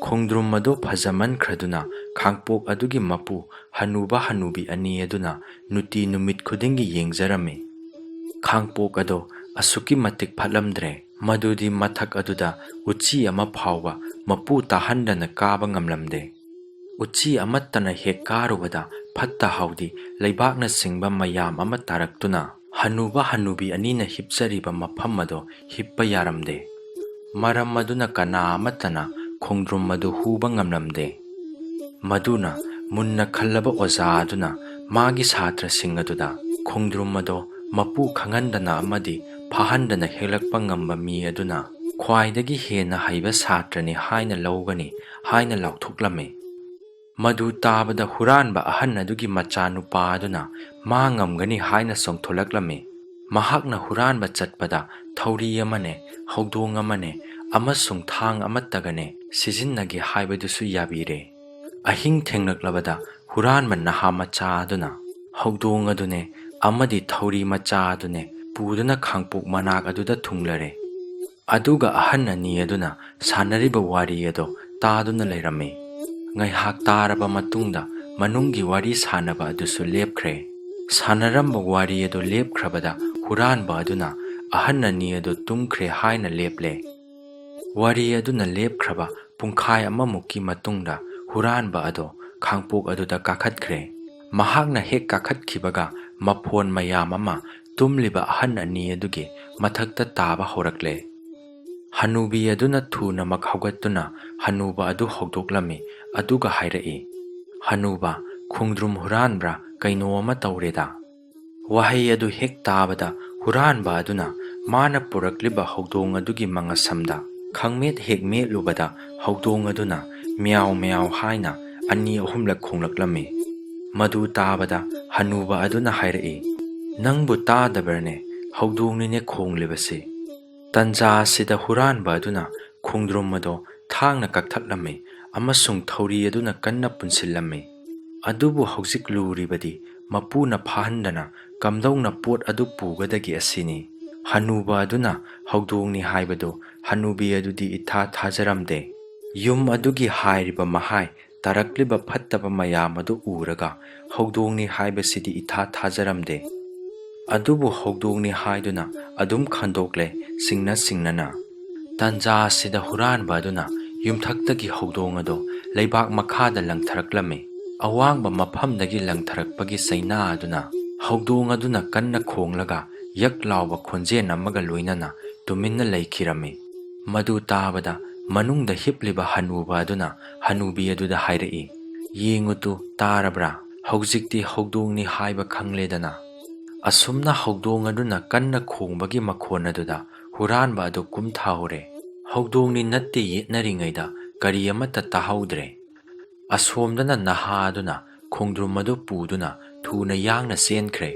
ꯈꯣꯡꯗ꯭ꯔꯨꯝ ꯑꯗꯨ ꯐꯖꯃꯟꯈ꯭ꯔꯗꯨꯅ ꯈꯥꯡꯄꯣꯛ ꯑꯗꯨꯒꯤ ꯃꯄꯨ ꯍꯅꯨꯕ ꯍꯅꯨꯕꯤ ꯑꯅꯤ ꯑꯗꯨꯅ ꯅꯨꯡꯇꯤ ꯅꯨꯃꯤꯠ ꯈꯨꯗꯤꯡꯒꯤ ꯌꯦꯡꯖꯔꯝꯃꯤ꯫ ꯈꯥꯡꯄꯣꯛ ꯑꯗꯣ ꯑꯁꯨꯛꯀꯤ ꯃꯇꯤꯛ ꯐꯠꯂꯝꯗ꯭ꯔꯦ, ꯃꯗꯨꯗꯤ ꯃꯊꯛ ꯑꯗꯨꯗ ꯎꯆꯤ ꯑꯃ ꯐꯥꯎꯕ ꯃꯄꯨ ꯇꯥꯍꯟꯗꯅ ꯀꯥꯕ ꯉꯝꯂꯝꯗꯦ꯫ ꯎꯆꯤ ꯑꯃꯠꯇꯅ ꯍꯦꯛ ꯀꯥꯔꯨꯕꯗ ꯐꯠꯇ ꯍꯥꯎꯗꯤ ꯂꯩꯕꯥꯛꯅꯆꯤꯡꯕ ꯃꯌꯥꯝ ꯑꯃ ꯇꯥꯔꯛꯇꯨꯅ ꯍꯅꯨꯕ ꯍꯅꯨꯕꯤ ꯑꯅꯤꯅ ꯍꯤꯞꯆꯔꯤꯕ ꯃꯐꯝ ꯑꯗꯣ ꯍꯤꯞꯄ ꯌꯥꯔꯝꯗꯦ꯫ ꯃꯔꯝ ꯑꯗꯨꯅ ꯀꯅꯥ ꯑꯃꯠꯇꯅ ꯈꯣꯡꯗ꯭ꯔꯨꯝ ꯑꯗꯨ ꯍꯨꯕ ꯉꯝꯂꯝꯗꯦ꯫ ꯃꯗꯨꯅ ꯃꯨꯟꯅ ꯈꯜꯂꯕ ꯑꯣꯖꯥ ꯑꯗꯨꯅ ꯃꯥꯒꯤ ꯁꯥꯇ꯭ꯔꯁꯤꯡ ꯑꯗꯨꯗ ꯈꯣꯡꯗ꯭ꯔꯨꯝ ꯑꯗꯣ ꯃꯄꯨ ꯈꯪꯍꯟꯗꯅ ꯑꯃꯗꯤ ꯐꯥꯍꯟꯗꯅ ꯍꯦꯛꯂꯛꯄ ꯉꯝꯕ ꯃꯤ ꯑꯗꯨꯅ ꯈ꯭ꯋꯥꯏꯗꯒꯤ ꯍꯦꯟꯅ ꯍꯩꯕ ꯁꯥꯇ꯭ꯔꯅꯤ ꯍꯥꯏꯅ ꯂꯧꯒꯅꯤ ꯍꯥꯏꯅ ꯂꯥꯎꯊꯣꯛꯂꯝꯃꯤ꯫ ꯃꯗꯨ ꯇꯥꯕꯗ ꯍꯨꯔꯥꯟꯕ ꯑꯍꯟ ꯑꯗꯨꯒꯤ ꯃꯆꯥꯅꯨꯄꯥ ꯑꯗꯨꯅ ꯃꯥ ꯉꯝꯒꯅꯤ ꯍꯥꯏꯅ ꯆꯣꯡꯊꯣꯂꯛꯂꯝꯃꯤ꯫ ꯃꯍꯥꯛꯅ ꯍꯨꯔꯥꯟꯕ ꯆꯠꯄꯗ ꯊꯧꯔꯤ ꯑꯃꯅꯦ, ꯍꯧꯗꯣꯡ ꯑꯃꯅꯦ ꯑꯃꯁꯨꯡ ꯊꯥꯡ ꯑꯃꯠꯇꯒꯅꯦ ꯁꯤꯖꯤꯟꯅꯒꯦ ꯍꯥꯏꯕꯗꯨꯁꯨ ꯌꯥꯕꯤꯔꯦ꯫ ꯑꯍꯤꯡ ꯊꯦꯡꯂꯛꯂꯕꯗ ꯍꯨꯔꯥꯟꯕ ꯅꯍꯥ ꯃꯆꯥ ꯑꯗꯨꯅ ꯍꯧꯗꯣꯡ ꯑꯗꯨꯅꯦ ꯑꯃꯗꯤ ꯊꯧꯔꯤ ꯃꯆꯥ ꯑꯗꯨꯅꯦ ꯄꯨꯗꯨꯅ ꯈꯥꯡꯄꯣꯛ ꯃꯅꯥꯛ ꯑꯗꯨꯗ ꯊꯨꯡꯂꯔꯦ꯫ ꯑꯗꯨꯒ ꯑꯍꯟ ꯑꯅꯤ ꯑꯗꯨꯅ ꯁꯥꯟꯅꯔꯤꯕ ꯋꯥꯔꯤ ꯑꯗꯨ ꯇꯥꯗꯨꯅ ꯂꯩꯔꯝꯃꯤ꯫ ꯉꯥꯏꯍꯥꯛ ꯇꯥꯔꯕ ꯃꯇꯨꯡꯗ ꯃꯅꯨꯡꯒꯤ ꯋꯥꯔꯤ ꯁꯥꯟꯅꯕ ꯑꯗꯨꯁꯨ ꯂꯦꯞꯈ꯭ꯔꯦ꯫ ꯁꯥꯟꯅꯔꯝꯕ ꯋꯥꯔꯤ ꯑꯗꯨ ꯂꯦꯞꯈ꯭ꯔꯕꯗ ꯍꯨꯔꯥꯟꯕ ꯑꯗꯨꯅ ꯑꯍꯟ ꯑꯅꯤ ꯑꯗꯨ ꯇꯨꯝꯈ꯭ꯔꯦ ꯍꯥꯏꯅ ꯂꯦꯞꯂꯦ꯫ ꯋꯥꯔꯤ ꯑꯗꯨꯅ ꯂꯦꯞꯈ꯭ꯔꯕ ꯄꯨꯡꯈꯥꯏ ꯑꯃꯃꯨꯛꯀꯤ ꯃꯇꯨꯡꯗ ꯍꯨꯔꯥꯟꯕ ꯑꯗꯣ ꯈꯥꯡꯄꯣꯛ ꯑꯗꯨꯗ ꯀꯥꯈꯠꯈ꯭ꯔꯦ꯫ ꯃꯍꯥꯛꯅ ꯍꯦꯛ ꯀꯥꯈꯠꯈꯤꯕꯒ ꯃꯐꯣꯟ ꯃꯌꯥꯝ ꯑꯃ ꯇꯨꯝꯂꯤꯕ ꯑꯍꯟ ꯑꯅꯤ ꯑꯗꯨꯒꯤ ꯃꯊꯛꯇ ꯇꯥꯕ ꯍꯧꯔꯛꯂꯦ꯫ ꯍꯅꯨꯕꯤ ꯑꯗꯨꯅ ꯊꯨꯅꯃꯛ ꯍꯧꯒꯠꯇꯨꯅ ꯍꯅꯨꯕ ꯑꯗꯨ ꯍꯧꯗꯣꯛꯂꯝꯃꯤ, ꯑꯗꯨꯒ ꯍꯥꯏꯔꯛꯏ, "ꯍꯅꯨꯕ, ꯈꯣꯡꯗ꯭ꯔꯨꯝ ꯍꯨꯔꯥꯟꯕ꯭ꯔꯥ ꯀꯩꯅꯣ ꯑꯃ ꯇꯧꯔꯦꯗ?" ꯋꯥꯍꯩ ꯑꯗꯨ ꯍꯦꯛ ꯇꯥꯕꯗ ꯍꯨꯔꯥꯟꯕ ꯑꯗꯨꯅ ꯃꯥꯅ ꯄꯨꯔꯛꯂꯤꯕ ꯍꯧꯗꯣꯡ ꯑꯗꯨꯒꯤ ꯃꯉꯁꯝꯗ ꯈꯪꯃꯦꯠ ꯍꯦꯛ ꯃꯦꯠꯂꯨꯕꯗ ꯍꯧꯗꯣꯡ ꯑꯗꯨꯅ ꯃ꯭ꯌꯥꯎ ꯃ꯭ꯌꯥꯎ ꯍꯥꯏꯅ ꯑꯅꯤ ꯑꯍꯨꯝꯂꯛ ꯈꯣꯡꯂꯛꯂꯝꯃꯤ꯫ ꯃꯗꯨ ꯇꯥꯕꯗ ꯍꯅꯨꯕ ꯑꯗꯨꯅ ꯍꯥꯏꯔꯛꯏ, "ꯅꯪꯕꯨ ꯇꯥꯗꯕ꯭ꯔꯅꯦ? ꯍꯧꯗꯣꯡꯅꯤꯅꯦ ꯈꯣꯡꯂꯤꯕꯁꯤ!" ꯇꯟꯖꯥ ꯑꯁꯤꯗ ꯍꯨꯔꯥꯟꯕ ꯑꯗꯨꯅ ꯈꯣꯡꯗ꯭ꯔꯨꯝ ꯑꯗꯣ ꯊꯥꯡꯅ ꯀꯛꯊꯠꯂꯝꯃꯤ ꯑꯃꯁꯨꯡ ꯊꯧꯔꯤ ꯑꯗꯨꯅ ꯀꯟꯅ ꯄꯨꯟꯁꯤꯜꯂꯝꯃꯤ꯫ ꯑꯗꯨꯕꯨ ꯍꯧꯖꯤꯛ ꯂꯨꯔꯤꯕꯗꯤ ꯃꯄꯨꯅ ꯐꯥꯍꯟꯗꯅ ꯀꯝꯗꯧꯅ ꯄꯣꯠ ꯑꯗꯨ ꯄꯨꯒꯗꯒꯦ ꯑꯁꯤꯅꯤ꯫ ꯍꯅꯨꯕ ꯑꯗꯨꯅ ꯍꯧꯗꯣꯡꯅꯤ ꯍꯥꯏꯕꯗꯨ ꯍꯅꯨꯕꯤ ꯑꯗꯨꯗꯤ ꯏꯊꯥ ꯊꯥꯖꯔꯝꯗꯦ꯫ ꯌꯨꯝ ꯑꯗꯨꯒꯤ ꯍꯥꯏꯔꯤꯕ ꯃꯍꯥꯏ ꯇꯥꯔꯛꯂꯤꯕ ꯐꯠꯇꯕ ꯃꯌꯥꯝ ꯑꯗꯨ ꯎꯔꯒ ꯍꯧꯗꯣꯡꯅꯤ ꯍꯥꯏꯕꯁꯤꯗꯤ ꯏꯊꯥ ꯊꯥꯖꯔꯝꯗꯦ꯫ ꯑꯗꯨꯕꯨ ꯍꯧꯗꯣꯡꯅꯤ ꯍꯥꯏꯗꯨꯅ ꯑꯗꯨꯝ ꯈꯟꯗꯣꯛꯂꯦ, ꯁꯤꯡꯅ ꯁꯤꯡꯅꯅ꯫ ꯇꯟꯖꯥ ꯑꯁꯤꯗ ꯍꯨꯔꯥꯟꯕ ꯑꯗꯨꯅ ꯌꯨꯝꯊꯛꯇꯒꯤ ꯍꯧꯗꯣꯡ ꯑꯗꯨ ꯂꯩꯕꯥꯛ ꯃꯈꯥꯗ ꯂꯪꯊꯔꯛꯂꯝꯃꯤ꯫ ꯑꯋꯥꯡꯕ ꯃꯐꯝꯗꯒꯤ ꯂꯪꯊꯔꯛꯄꯒꯤ ꯆꯩꯅꯥ ꯑꯗꯨꯅ ꯍꯧꯗꯣꯡ ꯑꯗꯨꯅ ꯀꯟꯅ ꯈꯣꯡꯂꯒ ꯌꯛ ꯂꯥꯎꯕ ꯈꯣꯟꯖꯦꯜ ꯑꯃꯒ ꯂꯣꯏꯅꯅ ꯇꯨꯃꯤꯟꯅ ꯂꯩꯈꯤꯔꯝꯃꯤ꯫ ꯃꯗꯨ ꯇꯥꯕꯗ ꯃꯅꯨꯡꯗ ꯍꯤꯞꯂꯤꯕ ꯍꯅꯨꯕ ꯑꯗꯨꯅ ꯍꯅꯨꯕꯤ ꯑꯗꯨꯗ ꯍꯥꯏꯔꯛꯏ, "ꯌꯦꯡꯉꯨ ꯇꯨ, ꯇꯥꯔꯕ꯭ꯔꯥ? ꯍꯧꯖꯤꯛꯇꯤ ꯍꯧꯗꯣꯡꯅꯤ ꯍꯥꯏꯕ ꯈꯪꯂꯦꯗꯅ?" ꯑꯁꯨꯝꯅ ꯍꯧꯗꯣꯡ ꯑꯗꯨꯅ ꯀꯟꯅ ꯈꯣꯡꯕꯒꯤ ꯃꯈꯣꯟ ꯑꯗꯨꯗ ꯍꯨꯔꯥꯟꯕ ꯑꯗꯨ ꯀꯨꯝꯊꯍꯧꯔꯦ꯫ ꯍꯧꯗꯣꯡꯅꯤ ꯅꯠꯇꯦ ꯌꯦꯠꯅꯔꯤꯉꯩꯗ ꯀꯔꯤ ꯑꯃꯠꯇ ꯇꯥꯍꯧꯗ꯭ꯔꯦ꯫ ꯑꯁꯣꯝꯗꯅ ꯅꯍꯥ ꯑꯗꯨꯅ ꯈꯣꯡꯗ꯭ꯔꯨꯝ ꯑꯗꯨ ꯄꯨꯗꯨꯅ ꯊꯨꯅ ꯌꯥꯡꯅ ꯆꯦꯟꯈ꯭ꯔꯦ꯫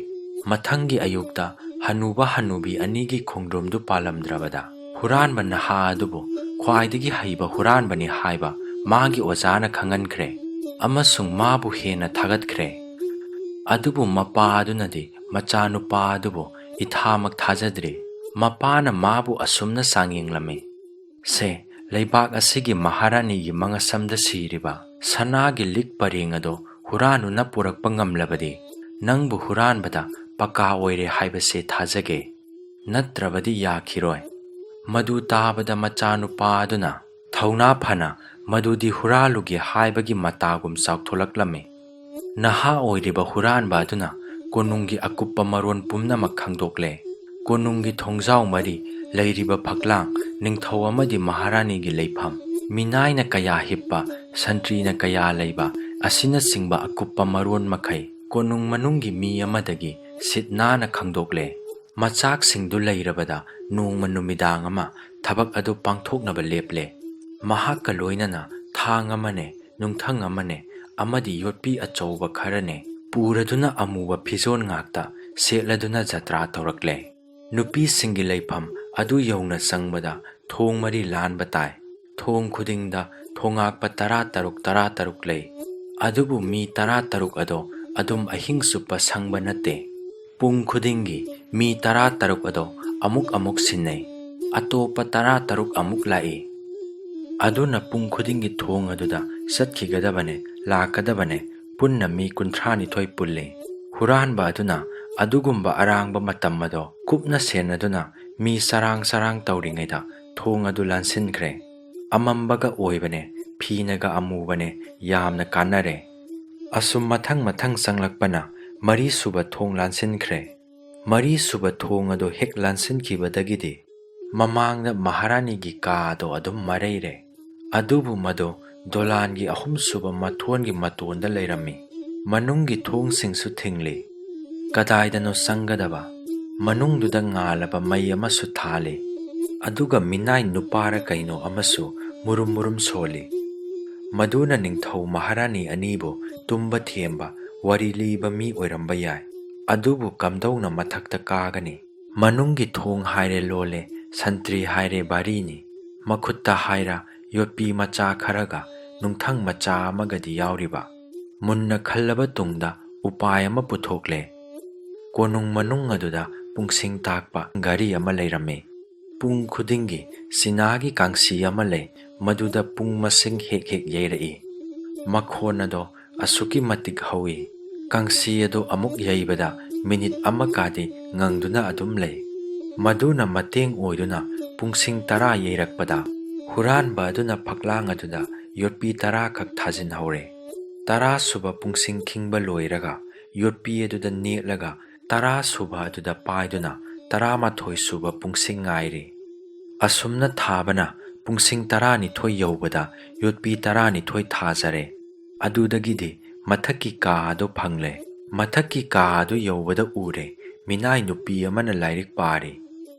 ꯃꯊꯪꯒꯤ ꯑꯌꯨꯛꯇ ꯍꯅꯨꯕ ꯍꯅꯨꯕꯤ ꯑꯅꯤꯒꯤ ꯈꯣꯡꯗ꯭ꯔꯨꯝꯗꯨ ꯄꯥꯜꯂꯝꯗ꯭ꯔꯕꯗ ꯍꯨꯔꯥꯟꯕ ꯅꯍꯥ ꯑꯗꯨꯕꯨ ꯈ꯭ꯋꯥꯏꯗꯒꯤ ꯍꯩꯕ ꯍꯨꯔꯥꯟꯕꯅꯤ ꯍꯥꯏꯕ ꯃꯥꯒꯤ ꯑꯣꯖꯥꯅ ꯈꯪꯍꯟꯈ꯭ꯔꯦ꯫ ꯑꯃꯁꯨꯡ ꯃꯥꯕꯨ ꯍꯦꯟꯅ ꯊꯥꯒꯠꯈ꯭ꯔꯦ꯫ ꯑꯗꯨꯕꯨ ꯃꯄꯥ ꯑꯗꯨꯅꯗꯤ ꯃꯆꯥꯅꯨꯄꯥ ꯑꯗꯨꯕꯨ ꯏꯊꯥꯃꯛ ꯊꯥꯖꯗ꯭ꯔꯤ꯫ ꯃꯄꯥꯅ ꯃꯥꯕꯨ ꯑꯁꯨꯝꯅ ꯆꯥꯡꯌꯦꯡꯂꯝꯃꯤ, "ꯁꯦ, ꯂꯩꯕꯥꯛ ꯑꯁꯤꯒꯤ ꯃꯍꯥꯔꯥꯅꯤꯒꯤ ꯃꯉꯁꯝꯗ ꯁꯤꯔꯤꯕ ꯁꯅꯥꯒꯤ ꯂꯤꯛ ꯄꯔꯦꯡ ꯑꯗꯨ ꯍꯨꯔꯥꯟꯗꯨꯅ ꯄꯨꯔꯛꯄ ꯉꯝꯂꯕꯗꯤ, ꯅꯪꯕꯨ ꯍꯨꯔꯥꯟꯕꯗ ꯄꯀꯥ ꯑꯣꯏꯔꯦ ꯍꯥꯏꯕꯁꯦ ꯊꯥꯖꯒꯦ꯫ ꯅꯠꯇ꯭ꯔꯕꯗꯤ ꯌꯥꯈꯤꯔꯣꯏ꯫" ꯃꯗꯨ ꯇꯥꯕꯗ ꯃꯆꯥꯅꯨꯄꯥ ꯑꯗꯨꯅ ꯊꯧꯅꯥ ꯐꯅ ꯃꯗꯨꯗꯤ ꯍꯨꯔꯥꯜꯂꯨꯒꯦ ꯍꯥꯏꯕꯒꯤ ꯃꯇꯥꯒꯨꯝ ꯆꯥꯎꯊꯣꯛꯂꯛꯂꯝꯃꯤ꯫ ꯅꯍꯥ ꯑꯣꯏꯔꯤꯕ ꯍꯨꯔꯥꯟꯕ ꯑꯗꯨꯅ ꯀꯣꯅꯨꯡꯒꯤ ꯑꯀꯨꯞꯄ ꯃꯔꯣꯟ ꯄꯨꯝꯅꯃꯛ ꯈꯪꯗꯣꯛꯂꯦ꯫ ꯀꯣꯅꯨꯡꯒꯤ ꯊꯣꯡꯖꯥꯎ ꯃꯔꯤ ꯂꯩꯔꯤꯕ ꯐꯛꯂꯥꯡ, ꯅꯤꯡꯊꯧ ꯑꯃꯗꯤ ꯃꯍꯥꯔꯥꯅꯤꯒꯤ ꯂꯩꯐꯝ, ꯃꯤꯅꯥꯏꯅ ꯀꯌꯥ ꯍꯤꯞꯄ, ꯁꯟꯇ꯭ꯔꯤꯅ ꯀꯌꯥ ꯂꯩꯕ ꯑꯁꯤꯅꯆꯤꯡꯕ ꯑꯀꯨꯞꯄ ꯃꯔꯣꯟ ꯃꯈꯩ ꯀꯣꯅꯨꯡ ꯃꯅꯨꯡꯒꯤ ꯃꯤ ꯑꯃꯗꯒꯤ ꯁꯤꯠ ꯅꯥꯟꯅ ꯈꯪꯗꯣꯛꯂꯦ꯫ ꯃꯆꯥꯛꯁꯤꯡꯗꯨ ꯂꯩꯔꯕꯗ ꯅꯣꯡꯃ ꯅꯨꯃꯤꯗꯥꯡ ꯑꯃ ꯊꯕꯛ ꯑꯗꯨ ꯄꯥꯡꯊꯣꯛꯅꯕ ꯂꯦꯞꯂꯦ꯫ ꯃꯍꯥꯛꯀ ꯂꯣꯏꯅꯅ ꯊꯥꯡ ꯑꯃꯅꯦ, ꯅꯨꯡꯊꯪ ꯑꯃꯅꯦ ꯑꯃꯗꯤ ꯌꯣꯠꯄꯤ ꯑꯆꯧꯕ ꯈꯔꯅꯦ ꯄꯨꯔꯗꯨꯅ ꯑꯃꯨꯕ ꯐꯤꯖꯣꯜ ꯉꯥꯛꯇ ꯁꯦꯠꯂꯗꯨꯅ ꯖꯇ꯭ꯔꯥ ꯇꯧꯔꯛꯂꯦ꯫ ꯅꯨꯄꯤꯁꯤꯡꯒꯤ ꯂꯩꯐꯝ ꯑꯗꯨ ꯌꯧꯅ ꯆꯪꯕꯗ ꯊꯣꯡ ꯃꯔꯤ ꯂꯥꯟꯕ ꯇꯥꯏ꯫ ꯊꯣꯡ ꯈꯨꯗꯤꯡꯗ ꯊꯣꯉꯥꯛꯄ ꯇꯔꯥ ꯇꯔꯨꯛ, ꯇꯔꯥ ꯇꯔꯨꯛ ꯂꯩ꯫ ꯑꯗꯨꯕꯨ ꯃꯤ ꯇꯔꯥ ꯇꯔꯨꯛ ꯑꯗꯣ ꯑꯗꯨꯝ ꯑꯍꯤꯡ ꯆꯨꯞꯄ ꯁꯪꯕ ꯅꯠꯇꯦ꯫ ꯄꯨꯡ ꯈꯨꯗꯤꯡꯒꯤ ꯃꯤ ꯇꯔꯥ ꯇꯔꯨꯛ ꯑꯗꯣ ꯑꯃꯨꯛ ꯑꯃꯨꯛ ꯁꯤꯟꯅꯩ꯫ ꯑꯇꯣꯞꯄ ꯇꯔꯥ ꯇꯔꯨꯛ ꯑꯃꯨꯛ ꯂꯥꯛꯏ꯫ ꯑꯗꯨꯅ ꯄꯨꯡ ꯈꯨꯗꯤꯡꯒꯤ ꯊꯣꯡ ꯑꯗꯨꯗ ꯆꯠꯈꯤꯒꯗꯕꯅꯦ, ꯂꯥꯛꯀꯗꯕꯅꯦ, ꯄꯨꯟꯅ ꯃꯤ ꯀꯨꯟꯊ꯭ꯔꯥ ꯅꯤꯊꯣꯏ ꯄꯨꯜꯂꯤ꯫ ꯍꯨꯔꯥꯟꯕ ꯑꯗꯨꯅ ꯑꯗꯨꯒꯨꯝꯕ ꯑꯔꯥꯡꯕ ꯃꯇꯝ ꯑꯗꯣ ꯀꯨꯞꯅ ꯁꯦꯟꯅꯗꯨꯅ ꯃꯤ ꯆꯔꯥꯡ ꯆꯔꯥꯡ ꯇꯧꯔꯤꯉꯩꯗ ꯊꯣꯡ ꯑꯗꯨ ꯂꯥꯟꯁꯤꯟꯈ꯭ꯔꯦ꯫ ꯑꯃꯝꯕꯒ ꯑꯣꯏꯕꯅꯦ, ꯐꯤꯅꯒ ꯑꯃꯨꯕꯅꯦ, ꯌꯥꯝꯅ ꯀꯥꯟꯅꯔꯦ꯫ ꯑꯁꯨꯝ ꯃꯊꯪ ꯃꯊꯪ ꯆꯪꯂꯛꯄꯅ ꯃꯔꯤꯁꯨꯕ ꯊꯣꯡ ꯂꯥꯟꯁꯤꯟꯈ꯭ꯔꯦ꯫ ꯃꯔꯤꯁꯨꯕ ꯊꯣꯡ ꯑꯗꯨ ꯍꯦꯛ ꯂꯥꯟꯁꯤꯟꯈꯤꯕꯗꯒꯤꯗꯤ ꯃꯃꯥꯡꯗ ꯃꯍꯥꯔꯥꯅꯤꯒꯤ ꯀꯥ ꯑꯗꯣ ꯑꯗꯨꯝ ꯃꯔꯩꯔꯦ꯫ ꯑꯗꯨꯕꯨ ꯃꯗꯨ ꯗꯣꯂꯥꯟꯒꯤ ꯑꯍꯨꯝꯁꯨꯕ ꯃꯊꯣꯟꯒꯤ ꯃꯇꯣꯟꯗ ꯂꯩꯔꯝꯃꯤ꯫ ꯃꯅꯨꯡꯒꯤ ꯊꯣꯡꯁꯤꯡꯁꯨ ꯊꯤꯡꯂꯤ꯫ ꯀꯗꯥꯏꯗꯅꯣ ꯆꯪꯒꯗꯕ? ꯃꯅꯨꯡꯗꯨꯗ ꯉꯥꯜꯂꯕ ꯃꯩ ꯑꯃꯁꯨ ꯊꯥꯜꯂꯤ꯫ ꯑꯗꯨꯒ ꯃꯤꯅꯥꯏ ꯅꯨꯄꯥꯔ ꯀꯩꯅꯣ ꯑꯃꯁꯨ ꯃꯨꯔꯨꯝ ꯃꯨꯔꯨꯝ ꯁꯣꯜꯂꯤ꯫ ꯃꯗꯨꯅ ꯅꯤꯡꯊꯧ ꯃꯍꯥꯔꯥꯅꯤ ꯑꯅꯤꯕꯨ ꯇꯨꯝꯕ ꯊꯦꯝꯕ, ꯋꯥꯔꯤ ꯂꯤꯕ ꯃꯤ ꯑꯣꯏꯔꯝꯕ ꯌꯥꯏ꯫ ꯑꯗꯨꯕꯨ ꯀꯝꯗꯧꯅ ꯃꯊꯛꯇ ꯀꯥꯒꯅꯤ? ꯃꯅꯨꯡꯒꯤ ꯊꯣꯡ ꯍꯥꯏꯔꯦ ꯂꯣꯜꯂꯦ, ꯁꯟꯇ꯭ꯔꯤ ꯍꯥꯏꯔꯦ ꯚꯥꯔꯤꯅꯤ꯫ ꯃꯈꯨꯠꯇ ꯍꯥꯏꯔ ꯌꯣꯠꯄꯤ ꯃꯆꯥ ꯈꯔꯒ ꯅꯨꯡꯊꯪ ꯃꯆꯥ ꯑꯃꯒꯗꯤ ꯌꯥꯎꯔꯤꯕ꯫ ꯃꯨꯟꯅ ꯈꯜꯂꯕ ꯇꯨꯡꯗ ꯎꯄꯥꯏ ꯑꯃ ꯄꯨꯊꯣꯛꯂꯦ꯫ ꯀꯣꯅꯨꯡ ꯃꯅꯨꯡ ꯑꯗꯨꯗ ꯄꯨꯡꯁꯤꯡ ꯇꯥꯛꯄ ꯘꯔꯤ ꯑꯃ ꯂꯩꯔꯝꯃꯤ꯫ ꯄꯨꯡ ꯈꯨꯗꯤꯡꯒꯤ ꯆꯤꯅꯥꯒꯤ ꯀꯥꯡꯁꯤ ꯑꯃ ꯂꯩ, ꯃꯗꯨꯗ ꯄꯨꯡ ꯃꯁꯤꯡ ꯍꯦꯛ ꯍꯦꯛ ꯌꯩꯔꯛꯏ꯫ ꯃꯈꯣꯟ ꯑꯗꯣ ꯑꯁꯨꯛꯀꯤ ꯃꯇꯤꯛ ꯍꯧꯏ, ꯀꯥꯡꯁꯤ ꯑꯗꯨ ꯑꯃꯨꯛ ꯌꯩꯕꯗ ꯃꯤꯅꯤꯠ ꯑꯃ ꯀꯥꯗꯤ ꯉꯪꯗꯨꯅ ꯑꯗꯨꯝ ꯂꯩ꯫ ꯃꯗꯨꯅ ꯃꯇꯦꯡ ꯑꯣꯏꯗꯨꯅ ꯄꯨꯡꯁꯤꯡ ꯇꯔꯥ ꯌꯩꯔꯛꯄꯗ, ꯍꯨꯔꯥꯟꯕ ꯑꯗꯨꯅ ꯐꯛꯂꯥꯡ ꯑꯗꯨꯗ ꯌꯣꯠꯄꯤ ꯇꯔꯥ ꯈꯛ ꯊꯥꯖꯤꯟꯍꯧꯔꯦ꯫ ꯇꯔꯥ ꯁꯨꯕ ꯄꯨꯡꯁꯤꯡ ꯈꯤꯡꯕ ꯂꯣꯏꯔꯒ, ꯌꯣꯠꯄꯤ ꯑꯗꯨꯗ ꯅꯦꯠꯂꯒ, ꯇꯔꯥ ꯁꯨꯕ ꯑꯗꯨꯗ ꯄꯥꯏꯗꯨꯅ ꯇꯔꯥꯃꯥꯊꯣꯏ ꯁꯨꯕ ꯄꯨꯡꯁꯤꯡ ꯉꯥꯏꯔꯤ꯫ ꯑꯁꯨꯝꯅ ꯊꯥꯕꯅ ꯄꯨꯡꯁꯤꯡ ꯇꯔꯥꯅꯤꯊꯣꯏ ꯌꯧꯕꯗ ꯌꯣꯠꯄꯤ ꯇꯔꯥꯅꯤꯊꯣꯏ ꯊꯥꯖꯔꯦ꯫ ꯑꯗꯨꯗꯒꯤꯗꯤ ꯃꯊꯛꯀꯤ ꯀꯥ ꯑꯗꯨ ꯐꯪꯂꯦ꯫ ꯃꯊꯛꯀꯤ ꯀꯥ ꯑꯗꯨ ꯌꯧꯕꯗ ꯎꯔꯦ, ꯃꯤꯅꯥꯏ ꯅꯨꯄꯤ ꯑꯃꯅ ꯂꯥꯏꯔꯤꯛ ꯄꯥꯔꯤ꯫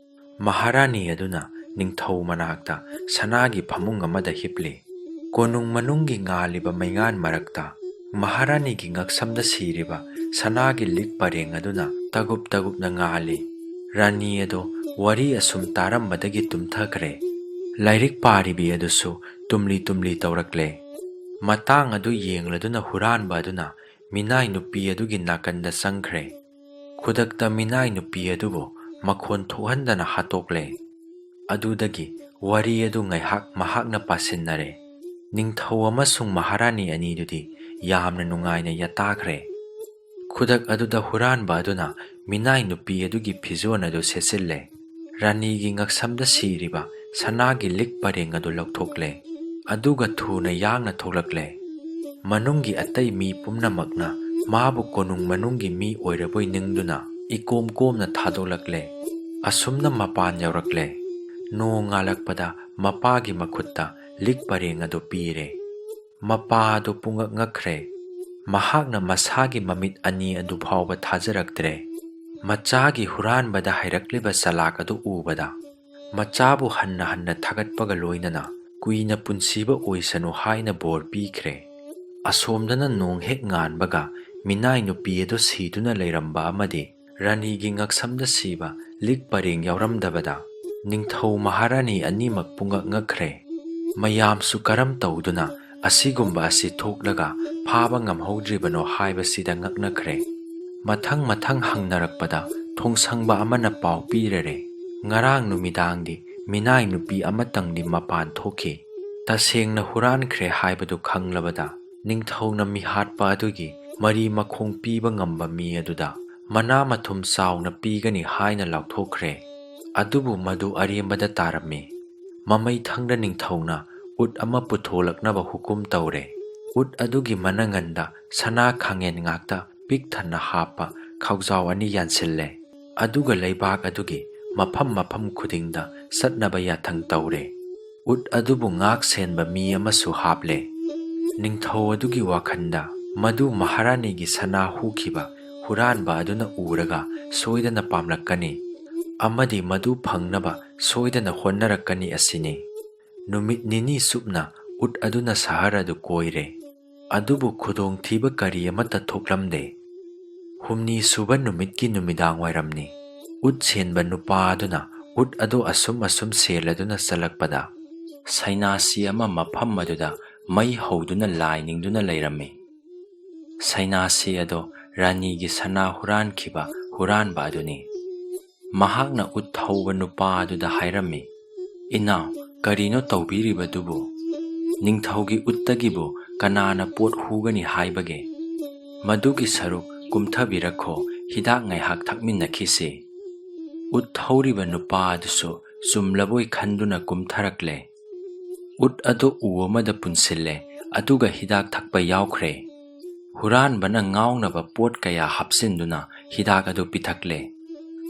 ꯃꯍꯥꯔꯥꯅꯤ ꯑꯗꯨꯅ ꯅꯤꯡꯊꯧ ꯃꯅꯥꯛꯇ ꯁꯅꯥꯒꯤ ꯐꯃꯨꯡ ꯑꯃꯗ ꯍꯤꯞꯂꯤ꯫ ꯀꯣꯅꯨꯡ ꯃꯅꯨꯡꯒꯤ ꯉꯥꯜꯂꯤꯕ ꯃꯩꯉꯥꯟ ꯃꯔꯛꯇ ꯃꯍꯥꯔꯥꯅꯤꯒꯤ ꯉꯛꯁꯝꯗ ꯁꯤꯔꯤꯕ ꯁꯅꯥꯒꯤ ꯂꯤꯛ ꯄꯔꯦꯡ ꯑꯗꯨꯅ ꯇꯒꯨꯞ ꯇꯒꯨꯞꯅ ꯉꯥꯜꯂꯤ꯫ ꯔꯥꯅꯤ ꯑꯗꯣ ꯋꯥꯔꯤ ꯑꯁꯨꯝ ꯇꯥꯔꯝꯕꯗꯒꯤ ꯇꯨꯝꯊꯈ꯭ꯔꯦ꯫ ꯂꯥꯏꯔꯤꯛ ꯄꯥꯔꯤꯕꯤ ꯑꯗꯨꯁꯨ ꯇꯨꯝꯂꯤ ꯇꯨꯝꯂꯤ ꯇꯧꯔꯛꯂꯦ꯫ ꯃꯇꯥꯡ ꯑꯗꯨ ꯌꯦꯡꯂꯗꯨꯅ ꯍꯨꯔꯥꯟꯕ ꯑꯗꯨꯅ ꯃꯤꯅꯥꯏ ꯅꯨꯄꯤ ꯑꯗꯨꯒꯤ ꯅꯥꯀꯟꯗ ꯆꯪꯈ꯭ꯔꯦ꯫ ꯈꯨꯗꯛꯇ ꯃꯤꯅꯥꯏ ꯅꯨꯄꯤ ꯑꯗꯨꯕꯨ ꯃꯈꯣꯟ ꯊꯣꯛꯍꯟꯗꯅ ꯍꯥꯠꯇꯣꯛꯂꯦ꯫ ꯑꯗꯨꯗꯒꯤ ꯋꯥꯔꯤ ꯑꯗꯨ ꯉꯥꯏꯍꯥꯛ ꯃꯍꯥꯛꯅ ꯄꯥꯁꯤꯟꯅꯔꯦ꯫ ꯅꯤꯡꯊꯧ ꯑꯃꯁꯨꯡ ꯃꯍꯥꯔꯥꯅꯤ ꯑꯅꯤꯗꯨꯗꯤ ꯌꯥꯝꯅ ꯅꯨꯡꯉꯥꯏꯅ ꯌꯥꯇꯥꯈ꯭ꯔꯦ꯫ ꯈꯨꯗꯛ ꯑꯗꯨꯗ ꯍꯨꯔꯥꯟꯕ ꯑꯗꯨꯅ ꯃꯤꯅꯥꯏ ꯅꯨꯄꯤ ꯑꯗꯨꯒꯤ ꯐꯤꯖꯣꯜ ꯑꯗꯨ ꯁꯦꯠꯆꯤꯜꯂꯦ꯫ ꯔꯥꯅꯤꯒꯤ ꯉꯛꯁꯝꯗ ꯁꯤꯔꯤꯕ ꯁꯅꯥꯒꯤ ꯂꯤꯛ ꯄꯔꯦꯡ ꯑꯗꯨ ꯂꯧꯊꯣꯛꯂꯦ꯫ ꯑꯗꯨꯒ ꯊꯨꯅ ꯌꯥꯡꯅ ꯊꯣꯛꯂꯛꯂꯦ꯫ ꯃꯅꯨꯡꯒꯤ ꯑꯇꯩ ꯃꯤ ꯄꯨꯝꯅꯃꯛꯅ ꯃꯥꯕꯨ ꯀꯣꯅꯨꯡ ꯃꯅꯨꯡꯒꯤ ꯃꯤ ꯑꯣꯏꯔꯕꯣꯏ ꯅꯤꯡꯗꯨꯅ ꯏꯀꯣꯝ ꯀꯣꯝꯅ ꯊꯥꯗꯣꯛꯂꯛꯂꯦ꯫ ꯑꯁꯨꯝꯅ ꯃꯄꯥꯟ ꯌꯧꯔꯛꯂꯦ꯫ ꯅꯣꯡ ꯉꯥꯜꯂꯛꯄꯗ ꯃꯄꯥꯒꯤ ꯃꯈꯨꯠꯇ ꯂꯤꯛ ꯄꯔꯦꯡ ꯑꯗꯨ ꯄꯤꯔꯦ꯫ ꯃꯄꯥ ꯑꯗꯨ ꯄꯨꯡꯉꯛ ꯉꯛꯈ꯭ꯔꯦ꯫ ꯃꯍꯥꯛꯅ ꯃꯁꯥꯒꯤ ꯃꯃꯤꯠ ꯑꯅꯤ ꯑꯗꯨ ꯐꯥꯎꯕ ꯊꯥꯖꯔꯛꯇ꯭ꯔꯦ꯫ ꯃꯆꯥꯒꯤ ꯍꯨꯔꯥꯟꯕꯗ ꯍꯩꯔꯛꯂꯤꯕ ꯆꯂꯥꯛ ꯑꯗꯨ ꯎꯕꯗ, ꯃꯆꯥꯕꯨ ꯍꯟꯅ ꯍꯟꯅ ꯊꯥꯒꯠꯄꯒ ꯂꯣꯏꯅꯅ ꯀꯨꯏꯅ ꯄꯨꯟꯁꯤꯕ ꯑꯣꯏꯁꯅꯨ ꯍꯥꯏꯅ ꯕꯣꯔ ꯄꯤꯈ꯭ꯔꯦ꯫ ꯑꯁꯣꯝꯗꯅ ꯅꯣꯡ ꯍꯦꯛ ꯉꯥꯟꯕꯒ ꯃꯤꯅꯥꯏ ꯅꯨꯄꯤ ꯑꯗꯨ ꯁꯤꯗꯨꯅ ꯂꯩꯔꯝꯕ ꯑꯃꯗꯤ ꯔꯥꯅꯤꯒꯤ ꯉꯛꯁꯝꯗ ꯁꯤꯕ ꯂꯤꯛ ꯄꯔꯦꯡ ꯌꯥꯎꯔꯝꯗꯕꯗ ꯅꯤꯡꯊꯧ ꯃꯍꯥꯔꯥꯅꯤ ꯑꯅꯤꯃꯛ ꯄꯨꯡꯉꯛ ꯉꯛꯈ꯭ꯔꯦ꯫ ꯃꯌꯥꯝꯁꯨ ꯀꯔꯝ ꯇꯧꯗꯨꯅ ꯑꯁꯤꯒꯨꯝꯕ ꯑꯁꯤ ꯊꯣꯛꯂꯒ ꯐꯥꯕ ꯉꯝꯍꯧꯗ꯭ꯔꯤꯕꯅꯣ ꯍꯥꯏꯕꯁꯤꯗ ꯉꯛꯅꯈ꯭ꯔꯦ꯫ ꯃꯊꯪ ꯃꯊꯪ ꯍꯪꯅꯔꯛꯄꯗ ꯊꯣꯡꯁꯪꯕ ꯑꯃꯅ ꯄꯥꯎ ꯄꯤꯔꯔꯦ, "ꯉꯔꯥꯡ ꯅꯨꯃꯤꯗꯥꯡꯗꯤ ꯃꯤꯅꯥꯏ ꯅꯨꯄꯤ ꯑꯃꯇꯪꯗꯤ ꯃꯄꯥꯟ ꯊꯣꯛꯈꯤ꯫ ꯇꯁꯦꯡꯅ ꯍꯨꯔꯥꯟꯈ꯭ꯔꯦ ꯍꯥꯏꯕꯗꯨ ꯈꯪꯂꯕꯗ ꯅꯤꯡꯊꯧꯅ ꯃꯤꯍꯥꯠꯄ ꯑꯗꯨꯒꯤ ꯃꯔꯤ ꯃꯈꯣꯡ ꯄꯤꯕ ꯉꯝꯕ ꯃꯤ ꯑꯗꯨꯗ ꯃꯅꯥ ꯃꯊꯨꯝ ꯆꯥꯎꯅ ꯄꯤꯒꯅꯤ" ꯍꯥꯏꯅ ꯂꯥꯎꯊꯣꯛꯈ꯭ꯔꯦ꯫ ꯑꯗꯨꯕꯨ ꯃꯗꯨ ꯑꯔꯦꯝꯕꯗ ꯇꯥꯔꯝꯃꯤ꯫ ꯃꯃꯩꯊꯪꯗ ꯅꯤꯡꯊꯧꯅ ꯎꯠ ꯑꯃ ꯄꯨꯊꯣꯛꯂꯛꯅꯕ ꯍꯨꯀꯨꯝ ꯇꯧꯔꯦ꯫ ꯎꯠ ꯑꯗꯨꯒꯤ ꯃꯅꯪꯒꯟꯗ ꯁꯅꯥ ꯈꯥꯡꯉꯦꯟ ꯉꯥꯛꯇ ꯄꯤꯛ ꯊꯟꯅ ꯍꯥꯞꯄ ꯈꯥꯎꯖꯥꯎ ꯑꯅꯤ ꯌꯥꯟꯁꯤꯜꯂꯦ꯫ ꯑꯗꯨꯒ ꯂꯩꯕꯥꯛ ꯑꯗꯨꯒꯤ ꯃꯐꯝ ꯃꯐꯝ ꯈꯨꯗꯤꯡꯗ ꯆꯠꯅꯕ ꯌꯥꯊꯪ ꯇꯧꯔꯦ꯫ ꯎꯠ ꯑꯗꯨꯕꯨ ꯉꯥꯛ ꯁꯦꯟꯕ ꯃꯤ ꯑꯃꯁꯨ ꯍꯥꯞꯂꯦ꯫ ꯅꯤꯡꯊꯧ ꯑꯗꯨꯒꯤ ꯋꯥꯈꯜꯗ ꯃꯗꯨ ꯃꯍꯥꯔꯥꯅꯤꯒꯤ ꯁꯅꯥ ꯍꯨꯈꯤꯕ ꯍꯨꯔꯥꯟꯕ ꯑꯗꯨꯅ ꯎꯔꯒ ꯁꯣꯏꯗꯅ ꯄꯥꯝꯂꯛꯀꯅꯤ ꯑꯃꯗꯤ ꯃꯗꯨ ꯐꯪꯅꯕ ꯁꯣꯏꯗꯅ ꯍꯣꯠꯅꯔꯛꯀꯅꯤ ꯑꯁꯤꯅꯤ꯫ ꯅꯨꯃꯤꯠ ꯅꯤꯅꯤ ꯆꯨꯞꯅ ꯎꯠ ꯑꯗꯨꯅ ꯁꯍꯔ ꯑꯗꯨ ꯀꯣꯏꯔꯦ꯫ ꯑꯗꯨꯕꯨ ꯈꯨꯗꯣꯡꯊꯤꯕ ꯀꯔꯤ ꯑꯃꯠꯇ ꯊꯣꯛꯂꯝꯗꯦ꯫ ꯍꯨꯝꯅꯤ ꯁꯨꯕ ꯅꯨꯃꯤꯠꯀꯤ ꯅꯨꯃꯤꯗꯥꯡ ꯋꯥꯏꯔꯝꯅꯤ꯫ ꯎꯠ ꯁꯦꯟꯕ ꯅꯨꯄꯥ ꯑꯗꯨꯅ ꯎꯠ ꯑꯗꯨ ꯑꯁꯨꯝ ꯑꯁꯨꯝ ꯁꯦꯜꯂꯗꯨꯅ ꯆꯠꯂꯛꯄꯗ, ꯁꯩꯅꯥꯁꯤ ꯑꯃ ꯃꯐꯝ ꯑꯗꯨꯗ ꯃꯩ ꯍꯧꯗꯨꯅ ꯂꯥꯏ ꯅꯤꯡꯗꯨꯅ ꯂꯩꯔꯝꯃꯤ꯫ ꯁꯩꯅꯥꯁꯤ ꯑꯗꯣ ꯔꯥꯅꯤꯒꯤ ꯁꯅꯥ ꯍꯨꯔꯥꯟꯈꯤꯕ ꯍꯨꯔꯥꯟꯕ ꯑꯗꯨꯅꯤ꯫ ꯃꯍꯥꯛꯅ ꯎꯠ ꯊꯧꯕ ꯅꯨꯄꯥ ꯑꯗꯨꯗ ꯍꯥꯏꯔꯝꯃꯤ, "ꯏꯅꯥꯎ, ꯀꯔꯤꯅꯣ ꯇꯧꯕꯤꯔꯤꯕꯗꯨꯕꯨ? ꯅꯤꯡꯊꯧꯒꯤ ꯎꯠꯇꯒꯤꯕꯨ ꯀꯅꯥꯅ ꯄꯣꯠ ꯍꯨꯒꯅꯤ ꯍꯥꯏꯕꯒꯦ? ꯃꯗꯨꯒꯤ ꯁꯔꯨꯛ ꯀꯨꯝꯊꯕꯤꯔꯛꯈꯣ, ꯍꯤꯗꯥꯛ ꯉꯥꯏꯍꯥꯛ ꯊꯛꯃꯤꯟꯅꯈꯤꯁꯤ꯫" ꯎꯠ ꯊꯧꯔꯤꯕ ꯅꯨꯄꯥ ꯑꯗꯨꯁꯨ ꯆꯨꯝꯂꯕꯣꯏ ꯈꯟꯗꯨꯅ ꯀꯨꯝꯊꯔꯛꯂꯦ꯫ ꯎꯠ ꯑꯗꯨ ꯎ ꯑꯃꯗ ꯄꯨꯟꯁꯤꯜꯂꯦ, ꯑꯗꯨꯒ ꯍꯤꯗꯥꯛ ꯊꯛꯄ ꯌꯥꯎꯈ꯭ꯔꯦ꯫ ꯍꯨꯔꯥꯟꯕꯅ ꯉꯥꯎꯅꯕ ꯄꯣꯠ ꯀꯌꯥ ꯍꯥꯞꯆꯤꯟꯗꯨꯅ ꯍꯤꯗꯥꯛ ꯑꯗꯨ ꯄꯤꯊꯛꯂꯦ꯫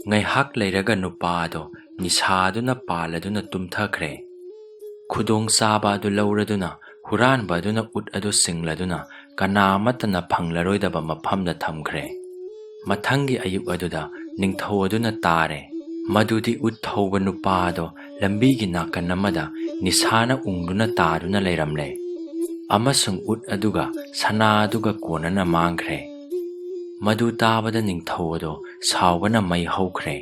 ꯉꯥꯏꯍꯥꯛ ꯂꯩꯔꯒ ꯅꯨꯄꯥ ꯑꯗꯨ ꯅꯤꯁꯥꯗꯨꯅ ꯄꯥꯜꯂꯗꯨꯅ ꯇꯨꯝꯊꯈ꯭ꯔꯦ꯫ ꯈꯨꯗꯣꯡꯆꯥꯕ ꯑꯗꯨ ꯂꯧꯔꯗꯨꯅ ꯍꯨꯔꯥꯟꯕ ꯑꯗꯨꯅ ꯎꯠ ꯑꯗꯨ ꯆꯤꯡꯂꯗꯨꯅ ꯀꯅꯥ ꯑꯃꯠꯇꯅ ꯐꯪꯂꯔꯣꯏꯗꯕ ꯃꯐꯝꯗ ꯊꯝꯈ꯭ꯔꯦ꯫ ꯃꯊꯪꯒꯤ ꯑꯌꯨꯛ ꯑꯗꯨꯗ ꯅꯤꯡꯊꯧ ꯑꯗꯨꯅ ꯇꯥꯔꯦ ꯃꯗꯨꯗꯤ ꯎꯠ ꯊꯧꯕ ꯅꯨꯄꯥ ꯑꯗꯣ ꯂꯝꯕꯤꯒꯤ ꯅꯥꯀꯟ ꯑꯃꯗ ꯅꯤꯁꯥꯅ ꯎꯪꯗꯨꯅ ꯇꯥꯗꯨꯅ ꯂꯩꯔꯝꯂꯦ, ꯑꯃꯁꯨꯡ ꯎꯠ ꯑꯗꯨꯒ ꯁꯅꯥ ꯑꯗꯨꯒ ꯀꯣꯟꯅꯅ ꯃꯥꯡꯈ꯭ꯔꯦ꯫ ꯃꯗꯨ ꯇꯥꯕꯗ ꯅꯤꯡꯊꯧ ꯑꯗꯣ ꯁꯥꯎꯕꯅ ꯃꯩ ꯍꯧꯈ꯭ꯔꯦ꯫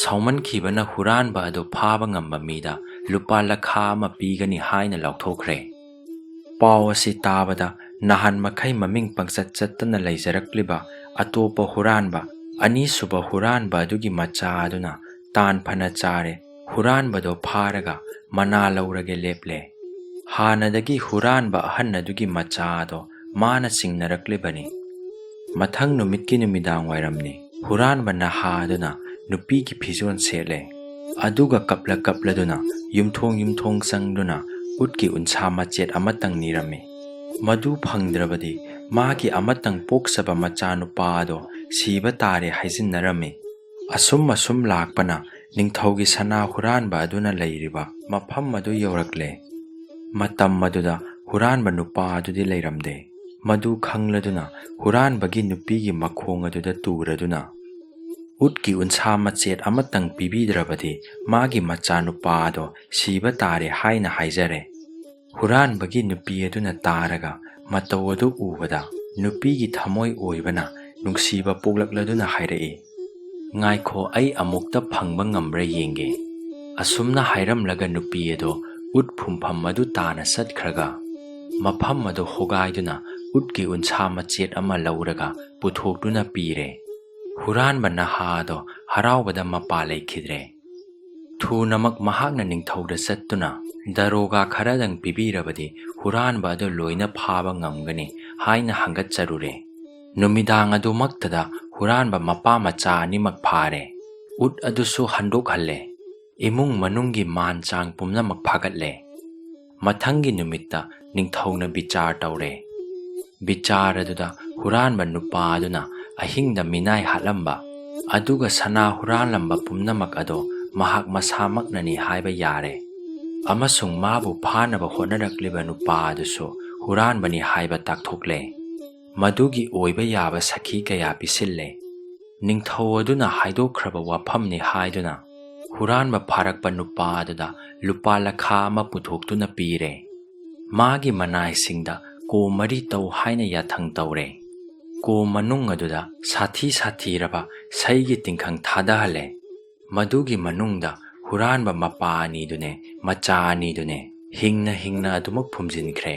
ꯁꯥꯎꯃꯟꯈꯤꯕꯅ ꯍꯨꯔꯥꯟꯕ ꯑꯗꯨ ꯐꯥꯕ ꯉꯝꯕ ꯃꯤꯗ ꯂꯨꯄꯥ ꯂꯈꯥ ꯑꯃ ꯄꯤꯒꯅꯤ ꯍꯥꯏꯅ ꯂꯥꯎꯊꯣꯛꯈ꯭ꯔꯦ꯫ ꯄꯥꯎ ꯑꯁꯤ ꯇꯥꯕꯗ ꯅꯍꯥꯟ ꯃꯈꯩ ꯃꯃꯤꯡ ꯄꯪꯆꯠ ꯆꯠꯇꯅ ꯂꯩꯖꯔꯛꯂꯤꯕ ꯑꯇꯣꯞꯄ ꯍꯨꯔꯥꯟꯕ, ꯑꯅꯤꯁꯨꯕ ꯍꯨꯔꯥꯟꯕ ꯑꯗꯨꯒꯤ ꯃꯆꯥ ꯑꯗꯨꯅ ꯇꯥꯟ ꯐꯅ ꯆꯥꯔꯦ, ꯍꯨꯔꯥꯟꯕꯗꯣ ꯐꯥꯔꯒ ꯃꯅꯥ ꯂꯧꯔꯒꯦ ꯂꯦꯞꯂꯦ꯫ ꯍꯥꯟꯅꯗꯒꯤ ꯍꯨꯔꯥꯟꯕ ꯑꯍꯟ ꯑꯗꯨꯒꯤ ꯃꯆꯥ ꯑꯗꯣ ꯃꯥꯅ ꯆꯤꯡꯅꯔꯛꯂꯤꯕꯅꯤ꯫ ꯃꯊꯪ ꯅꯨꯃꯤꯠꯀꯤ ꯅꯨꯃꯤꯗꯥꯡ ꯋꯥꯏꯔꯝꯅꯤ꯫ ꯍꯨꯔꯥꯟꯕ ꯅꯍꯥ ꯑꯗꯨꯅ ꯅꯨꯄꯤꯒꯤ ꯐꯤꯖꯣꯜ ꯁꯦꯠꯂꯦ꯫ ꯑꯗꯨꯒ ꯀꯞꯂ ꯀꯞꯂꯗꯨꯅ ꯌꯨꯝꯊꯣꯡ ꯌꯨꯝꯊꯣꯡ ꯆꯪꯗꯨꯅ ꯎꯠꯀꯤ ꯎꯟꯁꯥ ꯃꯆꯦꯠ ꯑꯃꯇꯪ ꯅꯤꯔꯝꯃꯤ꯫ ꯃꯗꯨ ꯐꯪꯗ꯭ꯔꯕꯗꯤ ꯃꯥꯒꯤ ꯑꯃꯇꯪ ꯄꯣꯛꯆꯕ ꯃꯆꯥꯅꯨꯄꯥ ꯑꯗꯣ ꯁꯤꯕ ꯇꯥꯔꯦ ꯍꯥꯏꯖꯤꯟꯅꯔꯝꯃꯤ꯫ ꯑꯁꯨꯝ ꯑꯁꯨꯝ ꯂꯥꯛꯄꯅ ꯅꯤꯡꯊꯧꯒꯤ ꯁꯅꯥ ꯍꯨꯔꯥꯟꯕ ꯑꯗꯨꯅ ꯂꯩꯔꯤꯕ ꯃꯐꯝ ꯑꯗꯨ ꯌꯧꯔꯛꯂꯦ꯫ ꯃꯇꯝ ꯑꯗꯨꯗ ꯍꯨꯔꯥꯟꯕ ꯅꯨꯄꯥ ꯑꯗꯨꯗꯤ ꯂꯩꯔꯝꯗꯦ꯫ ꯃꯗꯨ ꯈꯪꯂꯗꯨꯅ ꯍꯨꯔꯥꯟꯕꯒꯤ ꯅꯨꯄꯤꯒꯤ ꯃꯈꯣꯡ ꯑꯗꯨꯗ ꯇꯨꯔꯗꯨꯅ, "ꯎꯠꯀꯤ ꯎꯟꯁꯥ ꯃꯆꯦꯠ ꯑꯃꯇꯪ ꯄꯤꯕꯤꯗ꯭ꯔꯕꯗꯤ ꯃꯥꯒꯤ ꯃꯆꯥꯅꯨꯄꯥ ꯑꯗꯣ ꯁꯤꯕ ꯇꯥꯔꯦ" ꯍꯥꯏꯅ ꯍꯥꯏꯖꯔꯦ꯫ ꯍꯨꯔꯥꯟꯕꯒꯤ ꯅꯨꯄꯤ ꯑꯗꯨꯅ ꯇꯥꯔꯒ ꯃꯇꯧ ꯑꯗꯨ ꯎꯕꯗ ꯅꯨꯄꯤꯒꯤ ꯊꯃꯣꯏ ꯑꯣꯏꯕꯅ ꯅꯨꯡꯁꯤꯕ ꯄꯣꯛꯂꯛꯂꯗꯨꯅ ꯍꯥꯏꯔꯛꯏ, "ꯉꯥꯏꯈꯣ, ꯑꯩ ꯑꯃꯨꯛꯇ ꯐꯪꯕ ꯉꯝꯕ꯭ꯔꯥ ꯌꯦꯡꯒꯦ"꯫ ꯑꯁꯨꯝꯅ ꯍꯥꯏꯔꯝꯂꯒ ꯅꯨꯄꯤ ꯑꯗꯣ ꯎꯠ ꯐꯨꯝꯐꯝ ꯑꯗꯨ ꯇꯥꯅ ꯆꯠꯈ꯭ꯔꯒ ꯃꯐꯝ ꯑꯗꯨ ꯍꯣꯒꯥꯏꯗꯨꯅ ꯎꯠꯀꯤ ꯎꯟꯁꯥ ꯃꯆꯦꯠ ꯑꯃ ꯂꯧꯔꯒ ꯄꯨꯊꯣꯛꯇꯨꯅ ꯄꯤꯔꯦ꯫ ꯍꯨꯔꯥꯟꯕ ꯅꯍꯥ ꯑꯗꯣ ꯍꯔꯥꯎꯕꯗ ꯃꯄꯥ ꯂꯩꯈꯤꯗ꯭ꯔꯦ꯫ ꯊꯨꯅꯃꯛ ꯃꯍꯥꯛꯅ ꯅꯤꯡꯊꯧꯗ ꯆꯠꯇꯨꯅ, "ꯗꯔꯣꯒꯥ ꯈꯔꯗꯪ ꯄꯤꯕꯤꯔꯕꯗꯤ ꯍꯨꯔꯥꯟꯕ ꯑꯗꯨ ꯂꯣꯏꯅ ꯐꯥꯕ ꯉꯝꯒꯅꯤ" ꯍꯥꯏꯅ ꯍꯪꯒꯠꯆꯔꯨꯔꯦ꯫ ꯅꯨꯃꯤꯗꯥꯡ ꯑꯗꯨꯃꯛꯇꯗ ꯍꯨꯔꯥꯟꯕ ꯃꯄꯥ ꯃꯆꯥ ꯑꯅꯤꯃꯛ ꯐꯥꯔꯦ꯫ ꯎꯠ ꯑꯗꯨꯁꯨ ꯍꯟꯗꯣꯛꯍꯜꯂꯦ꯫ ꯏꯃꯨꯡ ꯃꯅꯨꯡꯒꯤ ꯃꯥꯟ ꯆꯥꯡ ꯄꯨꯝꯅꯃꯛ ꯐꯥꯒꯠꯂꯦ꯫ ꯃꯊꯪꯒꯤ ꯅꯨꯃꯤꯠꯇ ꯅꯤꯡꯊꯧꯅ ꯕꯤꯆꯥꯔ ꯇꯧꯔꯦ꯫ ꯕꯤꯆꯥꯔ ꯑꯗꯨꯗ ꯍꯨꯔꯥꯟꯕ ꯅꯨꯄꯥ ꯑꯗꯨꯅ ꯑꯍꯤꯡꯗ ꯃꯤꯅꯥꯏ ꯍꯥꯠꯂꯝꯕ, ꯑꯗꯨꯒ ꯁꯅꯥ ꯍꯨꯔꯥꯟꯂꯝꯕ ꯄꯨꯝꯅꯃꯛ ꯑꯗꯣ ꯃꯍꯥꯛ ꯃꯁꯥꯃꯛꯅꯅꯤ ꯍꯥꯏꯕ ꯌꯥꯔꯦ꯫ ꯑꯃꯁꯨꯡ ꯃꯥꯕꯨ ꯐꯥꯅꯕ ꯍꯣꯠꯅꯔꯛꯂꯤꯕ ꯅꯨꯄꯥ ꯑꯗꯨꯁꯨ ꯍꯨꯔꯥꯟꯕꯅꯤ ꯍꯥꯏꯕ ꯇꯥꯛꯊꯣꯛꯂꯦ꯫ ꯃꯗꯨꯒꯤ ꯑꯣꯏꯕ ꯌꯥꯕ ꯁꯥꯈꯤ ꯀꯌꯥ ꯄꯤꯁꯤꯜꯂꯦ꯫ ꯅꯤꯡꯊꯧ ꯑꯗꯨꯅ ꯍꯥꯏꯗꯣꯛꯈ꯭ꯔꯕ ꯋꯥꯐꯝꯅꯤ ꯍꯥꯏꯗꯨꯅ ꯍꯨꯔꯥꯟꯕ ꯐꯥꯔꯛꯄ ꯅꯨꯄꯥ ꯑꯗꯨꯗ ꯂꯨꯄꯥ ꯂꯈꯥ ꯑꯃ ꯄꯨꯊꯣꯛꯇꯨꯅ ꯄꯤꯔꯦ꯫ ꯃꯥꯒꯤ ꯃꯅꯥꯏꯁꯤꯡꯗ ꯀꯣ ꯃꯔꯤ ꯇꯧ ꯍꯥꯏꯅ ꯌꯥꯊꯪ ꯇꯧꯔꯦ꯫ ꯀꯣ ꯃꯅꯨꯡ ꯑꯗꯨꯗ ꯁꯥꯊꯤ ꯁꯥꯊꯤꯔꯕ ꯁꯩꯒꯤ ꯇꯤꯡꯈꯪ ꯊꯥꯗꯍꯜꯂꯦ꯫ ꯃꯗꯨꯒꯤ ꯃꯅꯨꯡꯗ ꯍꯨꯔꯥꯟꯕ ꯃꯄꯥ ꯑꯅꯤꯗꯨꯅꯦ, ꯃꯆꯥ ꯑꯅꯤꯗꯨꯅꯦ ꯍꯤꯡꯅ ꯍꯤꯡꯅ ꯑꯗꯨꯃꯛ ꯐꯨꯝꯖꯤꯟꯈ꯭ꯔꯦ꯫